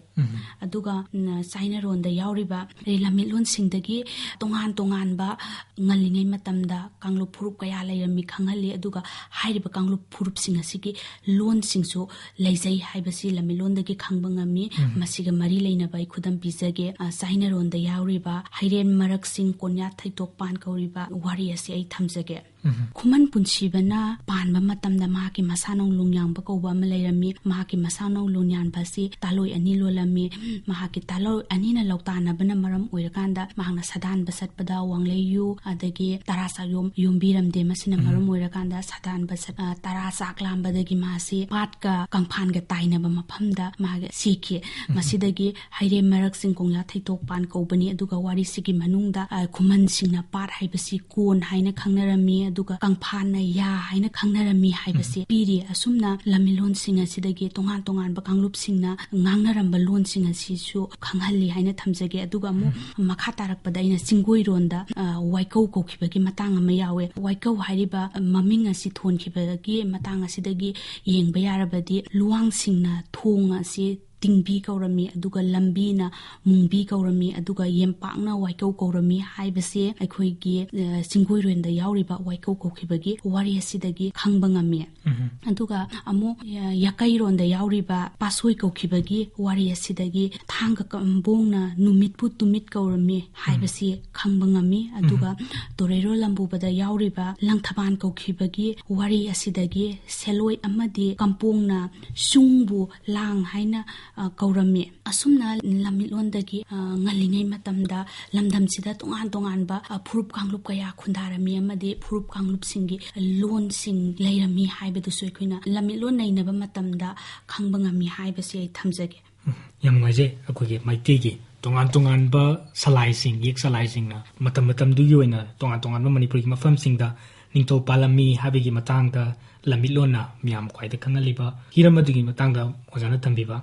ꯑꯗꯨꯒ, ꯎꯝ, ꯆꯥꯏꯅꯔꯣꯟꯗ ꯌꯥꯎꯔꯤꯕ ꯂꯝꯃꯤꯠꯂꯣꯟꯁꯤꯡꯗꯒꯤ ꯇꯣꯉꯥꯟ ꯇꯣꯉꯥꯟꯕ ꯉꯜꯂꯤꯉꯩ ꯃꯇꯝꯗ ꯀꯥꯡꯂꯨꯞ ꯐꯨꯔꯨꯞ ꯀꯌꯥ ꯂꯩꯔꯝꯃꯤ ꯈꯪꯍꯜꯂꯤ꯫ ꯑꯗꯨꯒ ꯍꯥꯏꯔꯤꯕ ꯀꯥꯡꯂꯨꯞ ꯐꯨꯔꯨꯞꯁꯤꯡ ꯑꯁꯤꯒꯤ ꯂꯣꯟꯁꯤꯡꯁꯨ ꯂꯩꯖꯩ ꯍꯥꯏꯕꯁꯤ ꯂꯝꯃꯤꯠꯂꯣꯟꯗꯒꯤ ꯈꯪꯕ ꯉꯝꯃꯤ꯫ ꯎꯝ꯫ ꯃꯁꯤꯒ ꯃꯔꯤ ꯂꯩꯅꯕ ꯑꯩ ꯈꯨꯗꯝ ꯄꯤꯖꯒꯦ꯫ ꯑ, ꯆꯥꯏꯅꯔꯣꯟꯗ ꯌꯥꯎꯔꯤꯕ ꯍꯩꯔꯦꯟ ꯃꯔꯛꯁꯤꯡ ꯀꯣꯟꯌꯥ ꯊꯩꯇꯣꯛꯄꯥꯟ ꯀꯧꯔꯤꯕ ꯋꯥꯔꯤ ꯑꯁꯤ ꯑꯩ ꯊꯝꯖꯒꯦ꯫ ꯎꯝ꯫ ꯈꯨꯃꯟ ꯄꯨꯟꯁꯤꯕꯅ ꯄꯥꯟꯕ ꯃꯇꯝꯗ ꯃꯍꯥꯛꯀꯤ ꯃꯁꯥꯅꯧ ꯂꯣꯡꯌꯥꯡꯕ ꯀꯧꯕ ꯑꯃ ꯂꯩꯔꯝꯃꯤ꯫ ꯃꯍꯥꯛꯀꯤ ꯃꯁꯥꯅꯧ ꯂꯣꯡꯌꯥꯟꯕ ꯑꯁꯤ ꯇꯥꯂꯣꯏ ꯑꯅꯤ ꯂꯣꯜꯂꯝꯃꯤ꯫ ꯃꯍꯥꯛꯀꯤ ꯇꯥꯂꯣꯏ ꯑꯅꯤꯅ ꯂꯧꯇꯥꯟꯅꯕꯅ ꯃꯔꯝ ꯑꯣꯏꯔꯀꯥꯟꯗ ꯃꯍꯥꯛꯅ ꯁꯥꯗꯥꯟꯕ ꯆꯠꯄꯗ ꯋꯥꯡꯂꯩꯌꯨ ꯑꯗꯒꯤ ꯇꯔꯥ ꯆꯥꯛ ꯌꯣꯝ-, ꯌꯣꯝꯕꯤꯔꯝꯗꯦ꯫ ꯃꯁꯤꯅ ꯎꯝ꯫ ꯃꯔꯝ ꯑꯣꯏꯔꯀꯥꯟꯗ ꯁꯥꯗꯥꯟꯕ ꯆꯠ-, ꯑ, ꯇꯔꯥ ꯆꯥꯛ ꯂꯥꯝꯕꯗꯒꯤ ꯃꯥꯁꯤ ꯄꯥꯠꯀ ꯀꯪꯐꯥꯟꯒ ꯇꯥꯏꯅꯕ ꯃꯐꯝꯗ ꯃꯥꯒꯤ ꯁꯤꯈꯤ꯫ ꯎꯝ꯫ ꯃꯁꯤꯗꯒꯤ ꯍꯩꯔꯦꯝ ꯃꯔꯛꯁꯤꯡ ꯀꯣꯡꯂꯥ ꯊꯩꯇꯣꯛꯄꯥꯟ ꯀꯧꯕꯅꯤ꯫ ꯑꯗꯨꯒ ꯋꯥꯔꯤꯁꯤꯒꯤ ꯃꯅꯨꯡꯗ, ꯑ, ꯈꯨꯃꯟꯁꯤꯡꯅ ꯄꯥꯠ ꯍꯥꯏꯕꯁꯤ ꯀꯣꯟ ꯍꯥꯏꯅ ꯈꯪꯅꯔꯝꯃꯤ꯫ ꯑꯗꯨꯒ ꯀꯪꯐꯥꯟꯅ ꯌꯥ ꯍꯥꯏꯅ ꯈꯪꯅꯔꯝꯃꯤ ꯍꯥꯏꯕꯁꯤ ꯄꯤꯔꯤ꯫ ꯑꯁꯨꯝꯅ ꯂꯝꯃꯤꯂꯣꯟꯁꯤꯡ ꯑꯁꯤꯗꯒꯤ ꯇꯣꯉꯥꯟ ꯇꯣꯉꯥꯟꯕ ꯀꯥꯡꯂꯨꯞꯁꯤꯡꯅ ꯉꯥꯡꯅꯔꯝꯕ ꯂꯣꯟꯁꯤꯡ ꯑꯁꯤꯁꯨ ꯈꯪꯍꯜꯂꯤ ꯍꯥꯏꯅ ꯊꯝꯖꯒꯦ꯫ ꯑꯗꯨꯒ ꯑꯃꯨꯛ ꯃꯈꯥ ꯇꯥꯔꯛꯄꯗ ꯑꯩꯅ ꯆꯤꯡꯒꯣꯏꯔꯣꯟꯗ, ꯑ, ꯋꯥꯏꯀꯧ ꯀꯧꯈꯤꯕꯒꯤ ꯃꯇꯥꯡ ꯑꯃ ꯌꯥꯎꯋꯦ꯫ ꯋꯥꯏꯀꯧ ꯍꯥꯏꯔꯤꯕ ꯃꯃꯤꯡ ꯑꯁꯤ ꯊꯣꯟꯈꯤꯕꯒꯤ ꯃꯇꯥꯡ ꯑꯁꯤꯗꯒꯤ ꯌꯦꯡꯕ ꯌꯥꯔꯕꯗꯤ ꯂꯨꯋꯥꯡꯁꯤꯡꯅ ꯊꯣꯡ ꯑꯁꯤ ꯇꯤꯡꯕꯤ ꯀꯧꯔꯝꯃꯤ, ꯑꯗꯨꯒ ꯂꯝꯕꯤꯅ ꯃꯨꯡꯕꯤ ꯀꯧꯔꯝꯃꯤ, ꯑꯗꯨꯒ ꯌꯦꯝꯄꯥꯛꯅ ꯋꯥꯏꯀꯧ ꯀꯧꯔꯝꯃꯤ ꯍꯥꯏꯕꯁꯦ ꯑꯩꯈꯣꯏꯒꯤ, ꯑ, ꯆꯤꯡꯒꯣꯏꯔꯣꯟꯗ ꯌꯥꯎꯔꯤꯕ ꯋꯥꯏꯀꯧ ꯀꯧꯈꯤꯕꯒꯤ ꯋꯥꯔꯤ ꯑꯁꯤꯗꯒꯤ ꯈꯪꯕ ꯉꯝꯃꯤ꯫ ꯑꯗꯨꯒ ꯑꯃꯨꯛ, ꯑ, ꯌꯥꯀꯩꯔꯣꯟꯗ ꯌꯥꯎꯔꯤꯕ ꯄꯥꯁꯣꯏ ꯀꯧꯈꯤꯕꯒꯤ ꯋꯥꯔꯤ ꯑꯁꯤꯗꯒꯤ ꯊꯥꯡꯒ ꯀꯝꯕꯣꯡꯅ ꯅꯨꯃꯤꯠꯄꯨ ꯇꯨꯃꯤꯠ ꯀꯧꯔꯝꯃꯤ ꯍꯥꯏꯕꯁꯤ ꯈꯪꯕ ꯉꯝꯃꯤ꯫ ꯑꯗꯨꯒ ꯇꯣꯔꯩꯔꯣꯜ ꯂꯝꯕꯨꯕꯗ ꯌꯥꯎꯔꯤꯕ ꯂꯪꯊꯕꯥꯜ ꯀꯧꯈꯤꯕꯒꯤ ꯋꯥꯔꯤ ꯑꯁꯤꯗꯒꯤ ꯁꯦꯂꯣꯏ ꯑꯃꯗꯤ ꯀꯝꯄꯣꯡꯅ ꯆꯨꯡꯕꯨ ꯂꯥꯡ ꯍꯥꯏꯅ, ꯑ, ꯀꯧꯔꯝꯃꯤ꯫ ꯑꯁꯨꯝꯅ ꯂꯝꯃꯤꯠꯂꯣꯟꯗꯒꯤ, ꯑ, ꯉꯜꯂꯤꯉꯩ ꯃꯇꯝꯗ ꯂꯝꯗꯝꯁꯤꯗ ꯇꯣꯉꯥꯟ ꯇꯣꯉꯥꯟꯕ, ꯑ, ꯐꯨꯔꯨꯞ ꯀꯥꯡꯂꯨꯞ ꯀꯌꯥ ꯈꯨꯟꯗꯥꯔꯝꯃꯤ ꯑꯃꯗꯤ ꯐꯨꯔꯨꯞ ꯀꯥꯡꯂꯨꯞꯁꯤꯡꯒꯤ ꯂꯣꯟꯁꯤꯡ ꯂꯩꯔꯝꯃꯤ ꯍꯥꯏꯕꯗꯨꯁꯨ ꯑꯩꯈꯣꯏꯅ ꯂꯝꯃꯤꯠꯂꯣꯟ ꯅꯩꯅꯕ ꯃꯇꯝꯗ ꯈꯪꯕ ꯉꯝꯃꯤ ꯍꯥꯏꯕꯁꯤ ꯑꯩ ꯊꯝꯖꯒꯦ꯫ ꯎꯝ, ꯌꯥꯝ ꯅꯨꯡꯉꯥꯏꯖꯩ꯫ ꯑꯩꯈꯣꯏꯒꯤ ꯃꯩꯇꯩꯒꯤ ꯇꯣꯉꯥꯟ ꯇꯣꯉꯥꯟꯕ ꯁꯂꯥꯏꯁꯤꯡ, ꯌꯦꯛ ꯁꯂꯥꯏꯁꯤꯡꯅ ꯃꯇꯝ ꯃꯇꯝꯗꯨꯒꯤ ꯑꯣꯏꯅ ꯇꯣꯉꯥꯟ ꯇꯣꯉꯥꯟꯕ ꯃꯅꯤꯄꯨꯔꯒꯤ ꯃꯐꯝꯁꯤꯡꯗ ꯅꯤꯡꯊꯧ ꯄꯥꯜꯂꯝꯃꯤ ꯍꯥꯏꯕꯒꯤ ꯃꯇꯥꯡꯗ ꯂꯝꯃꯤꯠꯂꯣꯟꯅ ꯃꯤꯌꯥꯝ ꯈ꯭ꯋꯥꯏꯗ ꯈꯪꯍꯜꯂꯤꯕ ꯍꯤꯔꯝ ꯑꯗꯨꯒꯤ ꯃꯇꯥꯡꯗ ꯑꯣꯖꯥꯅ ꯊꯝꯕꯤꯕ꯫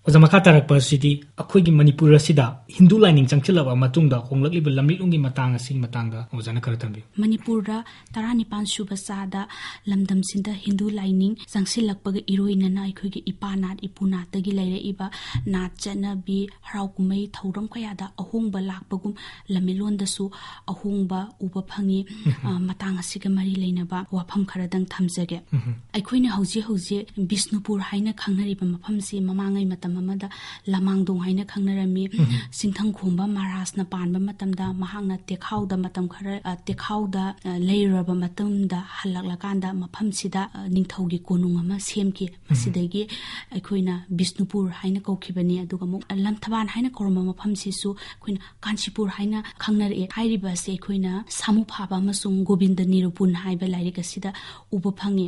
ꯑꯣꯖꯥ, ꯃꯈꯥ ꯇꯥꯔꯛꯄ ꯑꯁꯤꯗꯤ ꯑꯩꯈꯣꯏꯒꯤ ꯃꯅꯤꯄꯨꯔ ꯑꯁꯤꯗ ꯍꯤꯟꯗꯨ ꯂꯥꯏꯅꯤꯡ ꯆꯪꯁꯤꯜꯂꯛꯂꯕ ꯃꯇꯨꯡꯗ ꯍꯣꯡꯂꯛꯂꯤꯕ ꯂꯝꯃꯤꯠꯂꯣꯟꯒꯤ ꯃꯇꯥꯡ ꯑꯁꯤꯒꯤ ꯃꯇꯥꯡꯗ ꯑꯣꯖꯥꯅ ꯈꯔ ꯊꯝꯕꯤꯌꯨ꯫ ꯃꯅꯤꯄꯨꯔꯗ ꯇꯔꯥꯅꯤꯄꯥꯟ ꯁꯨꯕ ꯆꯥꯗ ꯂꯝꯗꯝꯁꯤꯗ ꯍꯤꯟꯗꯨ ꯂꯥꯏꯅꯤꯡ ꯆꯪꯁꯤꯜꯂꯛꯄꯒ ꯏꯔꯣꯏꯅꯅ ꯑꯩꯈꯣꯏꯒꯤ ꯏꯄꯥ ꯅꯥꯠ ꯏꯄꯨ ꯅꯥꯠꯇꯒꯤ ꯂꯩꯔꯛꯏꯕ ꯅꯥꯠ ꯆꯠꯅꯕꯤ, ꯍꯔꯥꯎ ꯀꯨꯝꯍꯩ ꯊꯧꯔꯝ ꯀꯌꯥꯗ ꯑꯍꯣꯡꯕ ꯂꯥꯛꯄꯒꯨꯝ ꯂꯝꯃꯤꯠꯂꯣꯟꯗꯁꯨ ꯑꯍꯣꯡꯕ ꯎꯕ ꯐꯪꯉꯤ꯫ ꯑ, ꯃꯇꯥꯡ ꯑꯁꯤꯒ ꯃꯔꯤ ꯂꯩꯅꯕ ꯋꯥꯐꯝ ꯈꯔꯗꯪ ꯊꯝꯖꯒꯦ꯫ ꯑꯩꯈꯣꯏꯅ ꯍꯧꯖꯤꯛ ꯍꯧꯖꯤꯛ ꯕꯤꯁꯅꯨꯄꯨꯔ ꯍꯥꯏꯅ ꯈꯪꯅꯔꯤꯕ ꯃꯐꯝꯁꯤ ꯃꯃꯥꯡꯉꯩ ꯃꯇꯝ ꯑꯃꯗ ꯂꯃꯥꯡꯗꯣꯡ ꯍꯥꯏꯅ ꯈꯪꯅꯔꯝꯃꯤ꯫ ꯆꯤꯡꯊꯪ ꯈꯣꯝꯕ ꯃꯍꯥꯔꯥꯖꯅ ꯄꯥꯟꯕ ꯃꯇꯝꯗ ꯃꯍꯥꯛꯅ ꯇꯦꯛꯈꯥꯎꯗ ꯃꯇꯝ ꯈꯔ, ꯑ, ꯇꯦꯛꯈꯥꯎꯗ, ꯑ, ꯂꯩꯔꯨꯔꯕ ꯃꯇꯨꯡꯗ ꯍꯜꯂꯛꯂꯀꯥꯟꯗ ꯃꯐꯝꯁꯤꯗ, ꯑ, ꯅꯤꯡꯊꯧꯒꯤ ꯀꯣꯅꯨꯡ ꯑꯃ ꯁꯦꯝꯈꯤ꯫ ꯃꯁꯤꯗꯒꯤ ꯑꯩꯈꯣꯏꯅ ꯕꯤꯁꯅꯨꯄꯨꯔ ꯍꯥꯏꯅ ꯀꯧꯈꯤꯕꯅꯤ꯫ ꯑꯗꯨꯒ ꯑꯃꯨꯛ ꯂꯪꯊꯕꯥꯜ ꯍꯥꯏꯅ ꯀꯧꯔꯝꯕ ꯃꯐꯝꯁꯤꯁꯨ ꯑꯩꯈꯣꯏꯅ ꯀꯥꯟꯆꯤꯄꯨꯔ ꯍꯥꯏꯅ ꯈꯪꯅꯔꯛꯑꯦ꯫ ꯍꯥꯏꯔꯤꯕ ꯑꯁꯤ ꯑꯩꯈꯣꯏꯅ ꯁꯥꯃꯨ ꯐꯥꯕ ꯑꯃꯁꯨꯡ ꯒꯣꯕꯤꯟꯗ ꯅꯤꯔꯨꯄꯨꯟ ꯍꯥꯏꯕ ꯂꯥꯏꯔꯤꯛ ꯑꯁꯤꯗ ꯎꯕ ꯐꯪꯉꯤ꯫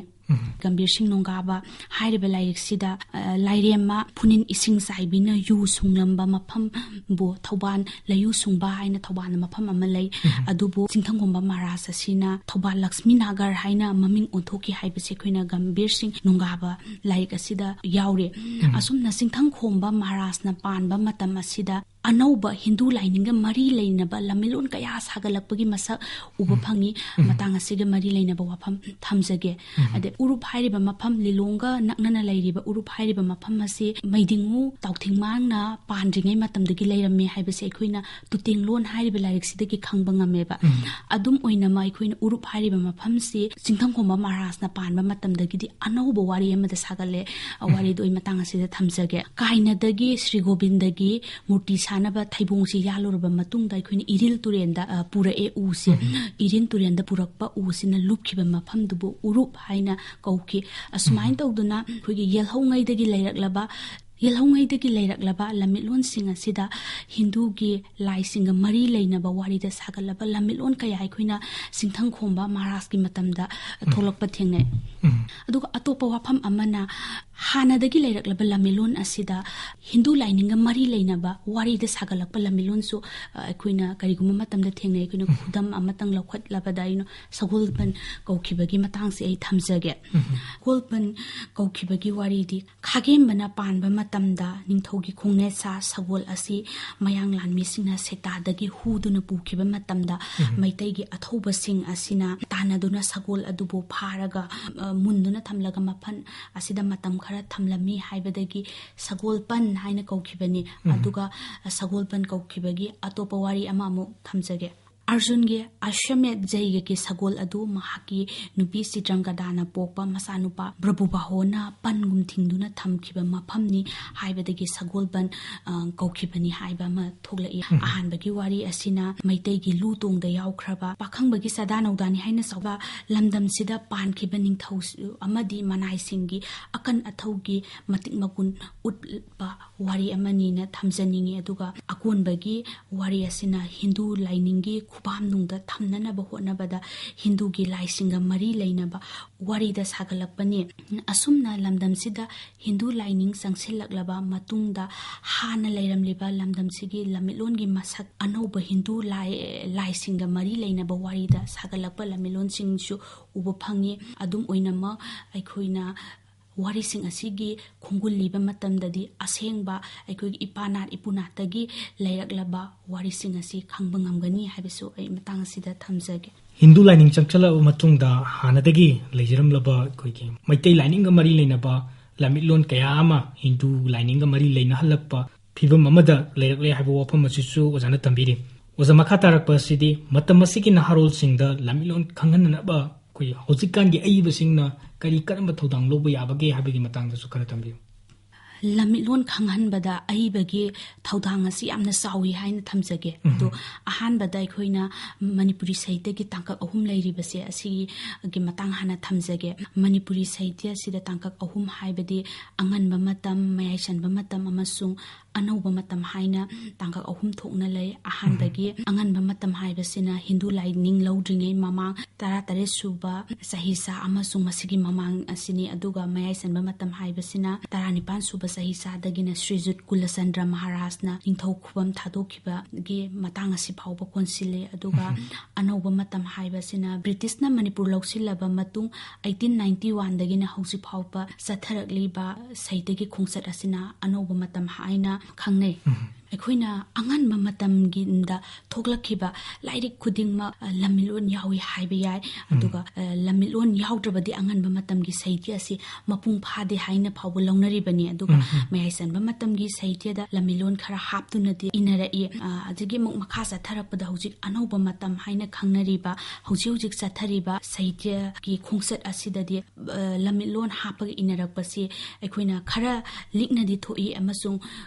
ꯒꯝꯚꯤꯔ ꯁꯤꯡ ꯅꯨꯡꯒꯥꯕ ꯍꯥꯏꯔꯤꯕ ꯂꯥꯏꯔꯤꯛꯁꯤꯗ, ꯑ, ꯂꯥꯏꯔꯦꯝꯃ ꯐꯨꯅꯤꯟ ꯏꯁꯤꯡ ꯆꯥꯏꯕꯤꯅ ꯌꯨ ꯁꯨꯡꯂꯝꯕ ꯃꯐꯝꯕꯨ ꯊꯧꯕꯥꯜ ꯂꯩꯌꯨ ꯁꯨꯡꯕ ꯍꯥꯏꯅ ꯊꯧꯕꯥꯜꯗ ꯃꯐꯝ ꯑꯃ ꯂꯩ꯫ ꯑꯗꯨꯕꯨ ꯆꯤꯡꯊꯪꯈꯣꯝꯕ ꯃꯍꯥꯔꯥꯖ ꯑꯁꯤꯅ ꯊꯧꯕꯥꯜ ꯂꯛꯁꯃꯤ ꯅꯥꯒꯔ ꯍꯥꯏꯅ ꯃꯃꯤꯡ ꯑꯣꯟꯊꯣꯛꯈꯤ ꯍꯥꯏꯕꯁꯤ ꯑꯩꯈꯣꯏꯅ ꯒꯝꯚꯤꯔ ꯁꯤꯡ ꯅꯨꯡꯒꯥꯕ ꯂꯥꯏꯔꯤꯛ ꯑꯁꯤꯗ ꯌꯥꯎꯔꯤ꯫ ꯑꯁꯨꯝꯅ ꯆꯤꯡꯊꯪꯈꯣꯝꯕ ꯃꯍꯥꯔꯥꯖꯅ ꯄꯥꯟꯕ ꯃꯇꯝ ꯑꯁꯤꯗ ꯑꯅꯧꯕ ꯍꯤꯟꯗꯨ ꯂꯥꯏꯅꯤꯡꯒ ꯃꯔꯤ ꯂꯩꯅꯕ ꯂꯝꯃꯤꯠꯂꯣꯟ ꯀꯌꯥ ꯁꯥꯒꯠꯂꯛꯄꯒꯤ ꯃꯁꯛ ꯎꯕ ꯐꯪꯉꯤ꯫ ꯃꯇꯥꯡ ꯑꯁꯤꯒ ꯃꯔꯤ ꯂꯩꯅꯕ ꯋꯥꯐꯝ ꯊꯝꯖꯒꯦ꯫ ꯑꯗꯩ ꯎꯔꯨꯞ ꯍꯥꯏꯔꯤꯕ ꯃꯐꯝ, ꯂꯤꯂꯣꯡꯒ ꯅꯛꯅꯅ ꯂꯩꯔꯤꯕ ꯎꯔꯨꯞ ꯍꯥꯏꯔꯤꯕ ꯃꯐꯝ ꯑꯁꯤ ꯃꯩꯗꯤꯡꯉꯨ ꯇꯥꯎꯊꯤꯡꯃꯥꯡꯅ ꯄꯥꯟꯗ꯭ꯔꯤꯉꯩ ꯃꯇꯝꯗꯒꯤ ꯂꯩꯔꯝꯃꯤ ꯍꯥꯏꯕꯁꯤ ꯑꯩꯈꯣꯏꯅ ꯇꯨꯇꯦꯡꯂꯣꯟ ꯍꯥꯏꯔꯤꯕ ꯂꯥꯏꯔꯤꯛꯁꯤꯗꯒꯤ ꯈꯪꯕ ꯉꯝꯃꯦꯕ꯫ ꯑꯗꯨꯝ ꯑꯣꯏꯅꯃꯛ ꯑꯩꯈꯣꯏꯅ ꯎꯔꯨꯞ ꯍꯥꯏꯔꯤꯕ ꯃꯐꯝꯁꯤ ꯆꯤꯡꯊꯪꯈꯣꯝꯕ ꯃꯍꯥꯔꯥꯖꯅ ꯄꯥꯟꯕ ꯃꯇꯝꯗꯒꯤꯗꯤ ꯑꯅꯧꯕ ꯋꯥꯔꯤ ꯑꯃꯗ ꯁꯥꯒꯠꯂꯦ꯫ ꯋꯥꯔꯤꯗꯨ ꯑꯩ ꯃꯇꯥꯡ ꯑꯁꯤꯗ ꯊꯝꯖꯒꯦ꯫ ꯀꯥꯏꯅꯗꯒꯤ ꯁ꯭ꯔꯤ ꯒꯣꯕꯤꯟꯗꯒꯤ ꯃꯨꯔꯇꯤ ꯁꯥꯅꯕ ꯊꯩꯕꯣꯡꯁꯤ ꯌꯥꯜꯂꯨꯔꯕ ꯃꯇꯨꯡꯗ ꯑꯩꯈꯣꯏꯅ ꯏꯔꯤꯜ ꯇꯨꯔꯦꯟꯗ, ꯑ, ꯄꯨꯔꯛꯑꯦ ꯎꯁꯦ꯫ ꯏꯔꯤꯜ ꯇꯨꯔꯦꯟꯗ ꯄꯨꯔꯛꯄ ꯎꯁꯤꯅ ꯂꯨꯞꯈꯤꯕ ꯃꯐꯝꯗꯨꯕꯨ ꯎꯔꯨꯞ ꯍꯥꯏꯅ ꯀꯧꯈꯤ꯫ ꯑꯁꯨꯃꯥꯏꯅ ꯇꯧꯗꯨꯅ ꯑꯩꯈꯣꯏꯒꯤ ꯌꯦꯜꯍꯧꯉꯩꯗꯒꯤ ꯂꯩꯔꯛꯂꯕ, ꯌꯦꯜꯍꯧꯉꯩꯗꯒꯤ ꯂꯩꯔꯛꯂꯕ ꯂꯝꯃꯤꯠꯂꯣꯟꯁꯤꯡ ꯑꯁꯤꯗ ꯍꯤꯟꯗꯨꯒꯤ ꯂꯥꯏꯁꯤꯡꯒ ꯃꯔꯤ ꯂꯩꯅꯕ ꯋꯥꯔꯤꯗ ꯁꯥꯒꯠꯂꯕ ꯂꯝꯃꯤꯠꯂꯣꯟ ꯀꯌꯥ ꯑꯩꯈꯣꯏꯅ ꯆꯤꯡꯊꯪꯈꯣꯝꯕ ꯃꯍꯥꯔꯥꯖꯀꯤ ꯃꯇꯝꯗ ꯊꯣꯛꯂꯛꯄ ꯊꯦꯡꯅꯩ꯫ ꯑꯗꯨꯒ ꯑꯇꯣꯞꯄ ꯋꯥꯐꯝ ꯑꯃꯅ, ꯍꯥꯟꯅꯗꯒꯤ ꯂꯩꯔꯛꯂꯕ ꯂꯝꯃꯤꯠꯂꯣꯟ ꯑꯁꯤꯗ ꯍꯤꯟꯗꯨ ꯂꯥꯏꯅꯤꯡꯒ ꯃꯔꯤ ꯂꯩꯅꯕ ꯋꯥꯔꯤꯗ ꯁꯥꯒꯠꯂꯛꯄ ꯂꯝꯃꯤꯠꯂꯣꯟꯁꯨ, ꯑ, ꯑꯩꯈꯣꯏꯅ ꯀꯔꯤꯒꯨꯝꯕ ꯃꯇꯝꯗ ꯊꯦꯡꯅꯩ꯫ ꯑꯩꯈꯣꯏꯅ ꯈꯨꯗꯝ ꯑꯃꯇꯪ ꯂꯧꯈꯠꯂꯕꯗ, ꯑꯩꯅ ꯁꯒꯣꯜꯕꯟ ꯀꯧꯈꯤꯕꯒꯤ ꯃꯇꯥꯡꯁꯦ ꯑꯩ ꯊꯝꯖꯒꯦ꯫ ꯁꯒꯣꯜꯕꯟ ꯀꯧꯈꯤꯕꯒꯤ ꯋꯥꯔꯤꯗꯤ, ꯈꯥꯒꯦꯝꯕꯅ ꯄꯥꯟꯕ ꯃꯇꯝꯗ ꯅꯤꯡꯊꯧꯒꯤ ꯈꯣꯡꯅꯦꯠꯁꯥ ꯁꯒꯣꯜ ꯑꯁꯤ ꯃꯌꯥꯡ ꯂꯥꯟꯃꯤꯁꯤꯡꯅ ꯁꯦꯛꯇꯥꯗꯒꯤ ꯍꯨꯗꯨꯅ ꯄꯨꯈꯤꯕ ꯃꯇꯝꯗ, ꯃꯩꯇꯩꯒꯤ ꯑꯊꯧꯕꯁꯤꯡ ꯑꯁꯤꯅ ꯇꯥꯟꯅꯗꯨꯅ ꯁꯒꯣꯜ ꯑꯗꯨꯕꯨ ꯐꯥꯔꯒ, ꯑ, ꯃꯨꯟꯗꯨꯅ ꯊꯝꯂꯒ ꯃꯐꯝ ꯑꯁꯤꯗ ꯃꯇꯝ ꯈꯔ ꯊꯝꯂꯝꯃꯤ ꯍꯥꯏꯕꯗꯒꯤ ꯁꯒꯣꯜꯕꯟ ꯍꯥꯏꯅ ꯀꯧꯈꯤꯕꯅꯤ꯫ ꯑꯗꯨꯒ ꯁꯒꯣꯜꯕꯟ ꯀꯧꯈꯤꯕꯒꯤ ꯑꯇꯣꯞꯄ ꯋꯥꯔꯤ ꯑꯃ ꯑꯃꯨꯛ ꯊꯝꯖꯒꯦ꯫ ꯑꯔꯖꯨꯟꯒꯤ ꯑꯁ꯭ꯋꯃꯦꯙ ꯌꯩꯒꯒꯤ ꯁꯒꯣꯜ ꯑꯗꯨ ꯃꯍꯥꯛꯀꯤ ꯅꯨꯄꯤ ꯆꯤꯇ꯭ꯔꯪꯒꯗꯥꯅ ꯄꯣꯛꯄ ꯃꯆꯥꯅꯨꯄꯥ ꯕ꯭ꯔꯕꯨꯕꯥꯍꯣꯅ ꯄꯟꯒꯨꯝ ꯊꯤꯡꯗꯨꯅ ꯊꯝꯈꯤꯕ ꯃꯐꯝꯅꯤ ꯍꯥꯏꯕꯗꯒꯤ ꯁꯒꯣꯜꯕꯟ, ꯑ, ꯀꯧꯈꯤꯕꯅꯤ ꯍꯥꯏꯕ ꯑꯃ ꯊꯣꯛꯂꯛꯏ꯫ ꯑꯍꯥꯟꯕꯒꯤ ꯋꯥꯔꯤ ꯑꯁꯤꯅ ꯃꯩꯇꯩꯒꯤ ꯂꯨ ꯇꯣꯡꯗ ꯌꯥꯎꯈ꯭ꯔꯕ ꯄꯥꯈꯪꯕꯒꯤ ꯆꯥꯗꯥ ꯅꯧꯗꯥꯅꯤ ꯍꯥꯏꯅ ꯆꯥꯎꯕ ꯂꯝꯗꯝꯁꯤꯗ ꯄꯥꯟꯈꯤꯕ ꯅꯤꯡꯊꯧ ꯑꯃꯗꯤ ꯃꯅꯥꯏꯁꯤꯡꯒꯤ ꯑꯀꯟ ꯑꯊꯧꯒꯤ ꯃꯇꯤꯛ ꯃꯒꯨꯟ ꯎꯠꯄ ꯋꯥꯔꯤ ꯑꯃꯅꯤꯅ ꯊꯝꯖꯅꯤꯡꯉꯤ꯫ ꯑꯗꯨꯒ ꯑꯀꯣꯟꯕꯒꯤ ꯋꯥꯔꯤ ꯑꯁꯤꯅ ꯍꯤꯟꯗꯨ ꯂꯥꯏꯅꯤꯡꯒꯤ ꯈꯨꯕꯥꯝꯅꯨꯡꯗ ꯊꯝꯅꯅꯕ ꯍꯣꯠꯅꯕꯗ ꯍꯤꯟꯗꯨꯒꯤ ꯂꯥꯏꯁꯤꯡꯒ ꯃꯔꯤ ꯂꯩꯅꯕ ꯋꯥꯔꯤꯗ ꯁꯥꯒꯠꯂꯛꯄꯅꯤ꯫ ꯑꯁꯨꯝꯅ ꯂꯝꯗꯝꯁꯤꯗ ꯍꯤꯟꯗꯨ ꯂꯥꯏꯅꯤꯡ ꯆꯪꯁꯤꯜꯂꯛꯂꯕ ꯃꯇꯨꯡꯗ ꯍꯥꯟꯅ ꯂꯩꯔꯝꯂꯤꯕ ꯂꯝꯗꯝꯁꯤꯒꯤ ꯂꯝꯃꯤꯠꯂꯣꯟꯒꯤ ꯃꯁꯛ ꯑꯅꯧꯕ ꯍꯤꯟꯗꯨ ꯂꯥꯏ, ꯂꯥꯏꯁꯤꯡꯒ ꯃꯔꯤ ꯂꯩꯅꯕ ꯋꯥꯔꯤꯗ ꯁꯥꯒꯠꯂꯛꯄ ꯂꯝꯃꯤꯠꯂꯣꯟꯁꯤꯡꯁꯨ ꯎꯕ ꯐꯪꯉꯤ꯫ ꯑꯗꯨꯝ ꯑꯣꯏꯅꯃꯛ ꯑꯩꯈꯣꯏꯅ ꯋꯥꯔꯤꯁꯤꯡ ꯑꯁꯤꯒꯤ ꯈꯣꯡꯒꯨꯜ ꯂꯤꯕ ꯃꯇꯝꯗꯗꯤ ꯑꯁꯦꯡꯕ ꯑꯩꯈꯣꯏꯒꯤ ꯏꯄꯥꯅꯥꯠ ꯏꯄꯨꯅꯥꯠꯇꯒꯤ ꯂꯩꯔꯛꯂꯕ ꯋꯥꯔꯤꯁꯤꯡ ꯑꯁꯤ ꯈꯪꯕ ꯉꯝꯒꯅꯤ ꯍꯥꯏꯕꯁꯨ ꯑꯩ ꯃꯇꯥꯡ ꯑꯁꯤꯗ ꯊꯝꯖꯒꯦ꯫ ꯍꯤꯟꯗꯨ ꯂꯥꯏꯅꯤꯡ ꯆꯪꯁꯤꯜꯂꯛꯂꯕ ꯃꯇꯨꯡꯗ ꯍꯥꯟꯅꯗꯒꯤ ꯂꯩꯖꯔꯝꯂꯕ ꯑꯩꯈꯣꯏꯒꯤ ꯃꯩꯇꯩ ꯂꯥꯏꯅꯤꯡꯒ ꯃꯔꯤ ꯂꯩꯅꯕ ꯂꯝꯃꯤꯠꯂꯣꯟ ꯀꯌꯥ ꯑꯃ ꯍꯤꯟꯗꯨ ꯂꯥꯏꯅꯤꯡꯒ ꯃꯔꯤ ꯂꯩꯅꯍꯜꯂꯛꯄ ꯐꯤꯕꯝ ꯑꯃꯗ ꯂꯩꯔꯛꯂꯦ ꯍꯥꯏꯕ ꯋꯥꯐꯝ ꯑꯁꯤꯁꯨ ꯑꯣꯖꯥꯅ ꯊꯝꯕꯤꯔꯤ꯫ ꯑꯣꯖꯥ, ꯃꯈꯥ ꯇꯥꯔꯛꯄ ꯑꯁꯤꯗꯤ ꯃꯇꯝ ꯑꯁꯤꯒꯤ ꯅꯍꯥꯔꯣꯜꯁꯤꯡꯗ ꯂꯝꯃꯤꯠꯂꯣꯟ ꯈꯪꯍꯟꯅꯅꯕ ꯑꯩꯈꯣꯏ ꯍꯧꯖꯤꯛꯀꯥꯟꯒꯤ ꯑꯏꯕꯁꯤꯡꯅ ꯀꯔꯤ ꯀꯔꯝꯕ ꯊꯧꯗꯥꯡ ꯂꯧꯕ ꯌꯥꯕꯒꯦ ꯍꯥꯏꯕꯒꯤ ꯃꯇꯥꯡꯗꯁꯨ ꯈꯔ ꯊꯝꯕꯤꯌꯨ꯫ ꯂꯝꯃꯤꯠꯂꯣꯟ ꯈꯪꯍꯟꯕꯗ ꯑꯏꯕꯒꯤ ꯊꯧꯗꯥꯡ ꯑꯁꯤ ꯌꯥꯝꯅ ꯆꯥꯎꯏ ꯍꯥꯏꯅ ꯊꯝꯖꯒꯦ꯫ ꯎꯝ꯫ ꯑꯗꯣ ꯑꯍꯥꯟꯕꯗ ꯑꯩꯈꯣꯏꯅ ꯃꯅꯤꯄꯨꯔꯤ ꯁꯥꯍꯤꯇ꯭ꯌꯒꯤ ꯇꯥꯡꯀꯛ ꯑꯍꯨꯝ ꯂꯩꯔꯤꯕꯁꯦ ꯑꯁꯤꯒꯤ ꯃꯇꯥꯡ ꯍꯥꯟꯅ ꯊꯝꯖꯒꯦ꯫ ꯃꯅꯤꯄꯨꯔꯤ ꯁꯥꯍꯤꯇ꯭ꯌꯁꯤꯗ ꯇꯥꯡꯀꯛ ꯑꯍꯨꯝ ꯍꯥꯏꯕꯗꯤ ꯑꯉꯟꯕ ꯃꯇꯝ, ꯃꯌꯥꯏ ꯆꯟꯕ ꯃꯇꯝ ꯑꯃꯁꯨꯡ ꯑꯅꯧꯕ ꯃꯇꯝ ꯍꯥꯏꯅ ꯇꯥꯡꯀꯛ ꯑꯍꯨꯝ ꯊꯣꯛꯅ ꯂꯩ꯫ ꯑꯍꯥꯟꯕꯒꯤ ꯑꯉꯟꯕ ꯃꯇꯝ ꯍꯥꯏꯕꯁꯤꯅ ꯍꯤꯟꯗꯨ ꯂꯥꯏꯅꯤꯡ ꯂꯧꯗ꯭ꯔꯤꯉꯩ ꯃꯃꯥꯡ ꯇꯔꯥꯇꯔꯦꯠ ꯁꯨꯕ ꯆꯍꯤꯆꯥ ꯑꯃꯁꯨꯡ ꯃꯁꯤꯒꯤ ꯃꯃꯥꯡ ꯑꯁꯤꯅꯤ꯫ ꯑꯗꯨꯒ ꯃꯌꯥꯏ ꯆꯟꯕ ꯃꯇꯝ ꯍꯥꯏꯕꯁꯤꯅ ꯇꯔꯥꯅꯤꯄꯥꯟ ꯁꯨꯕ ꯆꯍꯤꯆꯥꯗꯒꯤꯅ ꯁ꯭ꯔꯤꯖꯨꯠ ꯀꯨꯂꯆꯟꯗ꯭ꯔ ꯃꯍꯥꯔꯥꯖꯅ ꯅꯤꯡꯊꯧ ꯈꯨꯕꯝ ꯊꯥꯗꯣꯛꯈꯤꯕꯒꯤ ꯃꯇꯥꯡ ꯑꯁꯤ ꯐꯥꯎꯕ ꯀꯣꯟꯁꯤꯜꯂꯤ꯫ ꯑꯗꯨꯒ ꯑꯅꯧꯕ ꯃꯇꯝ ꯍꯥꯏꯕꯁꯤꯅ ꯕ꯭ꯔꯤꯇꯤꯁꯅ ꯃꯅꯤꯄꯨꯔ ꯂꯧꯁꯤꯜꯂꯕ ꯃꯇꯨꯡ ꯑꯩꯇꯤꯟ ꯅꯥꯏꯟꯇꯤ ꯋꯥꯟꯗꯒꯤꯅ ꯍꯧꯖꯤꯛ ꯐꯥꯎꯕ ꯆꯠꯊꯔꯛꯂꯤꯕ ꯁꯥꯍꯤꯇ꯭ꯌꯒꯤ ꯈꯣꯡꯆꯠ ꯑꯁꯤꯅ ꯑꯅꯧꯕ ꯃꯇꯝ ꯍꯥꯏꯅ ꯈꯪꯅꯩ꯫ ꯑꯩꯈꯣꯏꯅ ꯑꯉꯟꯕ ꯃꯇꯝꯒꯤꯗ ꯊꯣꯛꯂꯛꯈꯤꯕ ꯂꯥꯏꯔꯤꯛ ꯈꯨꯗꯤꯡꯃꯛ, ꯑ, ꯂꯝꯃꯤꯠꯂꯣꯟ ꯌꯥꯎꯏ ꯍꯥꯏꯕ ꯌꯥꯏ꯫ ꯑꯗꯨꯒ, ꯑ, ꯂꯝꯃꯤꯠꯂꯣꯟ ꯌꯥꯎꯗ꯭ꯔꯕꯗꯤ ꯑꯉꯟꯕ ꯃꯇꯝꯒꯤ ꯁꯥꯍꯤꯇ꯭ꯌ ꯑꯁꯤ ꯃꯄꯨꯡ ꯐꯥꯗꯦ ꯍꯥꯏꯅ ꯐꯥꯎꯕ ꯂꯧꯅꯔꯤꯕꯅꯤ꯫ ꯑꯗꯨꯒ ꯃꯌꯥꯏ ꯆꯟꯕ ꯃꯇꯝꯒꯤ ꯁꯥꯍꯤꯇ꯭ꯌꯗ ꯂꯝꯃꯤꯠꯂꯣꯟ ꯈꯔ ꯍꯥꯞꯇꯨꯅꯗꯤ ꯏꯅꯔꯛꯏ꯫ ꯑ, ꯑꯗꯒꯤ ꯑꯃꯨꯛ ꯃꯈꯥ ꯆꯠꯊꯔꯛꯄꯗ ꯍꯧꯖꯤꯛ ꯑꯅꯧꯕ ꯃꯇꯝ ꯍꯥꯏꯅ ꯈꯪꯅꯔꯤꯕ, ꯍꯧꯖꯤꯛ ꯍꯧꯖꯤꯛ ꯆꯠꯊꯔꯤꯕ ꯁꯥꯍꯤꯇ꯭ꯌꯒꯤ ꯈꯣꯡꯆꯠ ꯑꯁꯤꯗꯗꯤ, ꯑ, ꯂꯝꯃꯤꯠꯂꯣꯟ ꯍꯥꯞꯄꯒ ꯏꯅꯔꯛꯄꯁꯤ ꯑꯩꯈꯣꯏꯅ ꯈꯔ ꯂꯤꯛꯅꯗꯤ ꯊꯣꯛꯏ꯫ ꯑꯃꯁꯨꯡ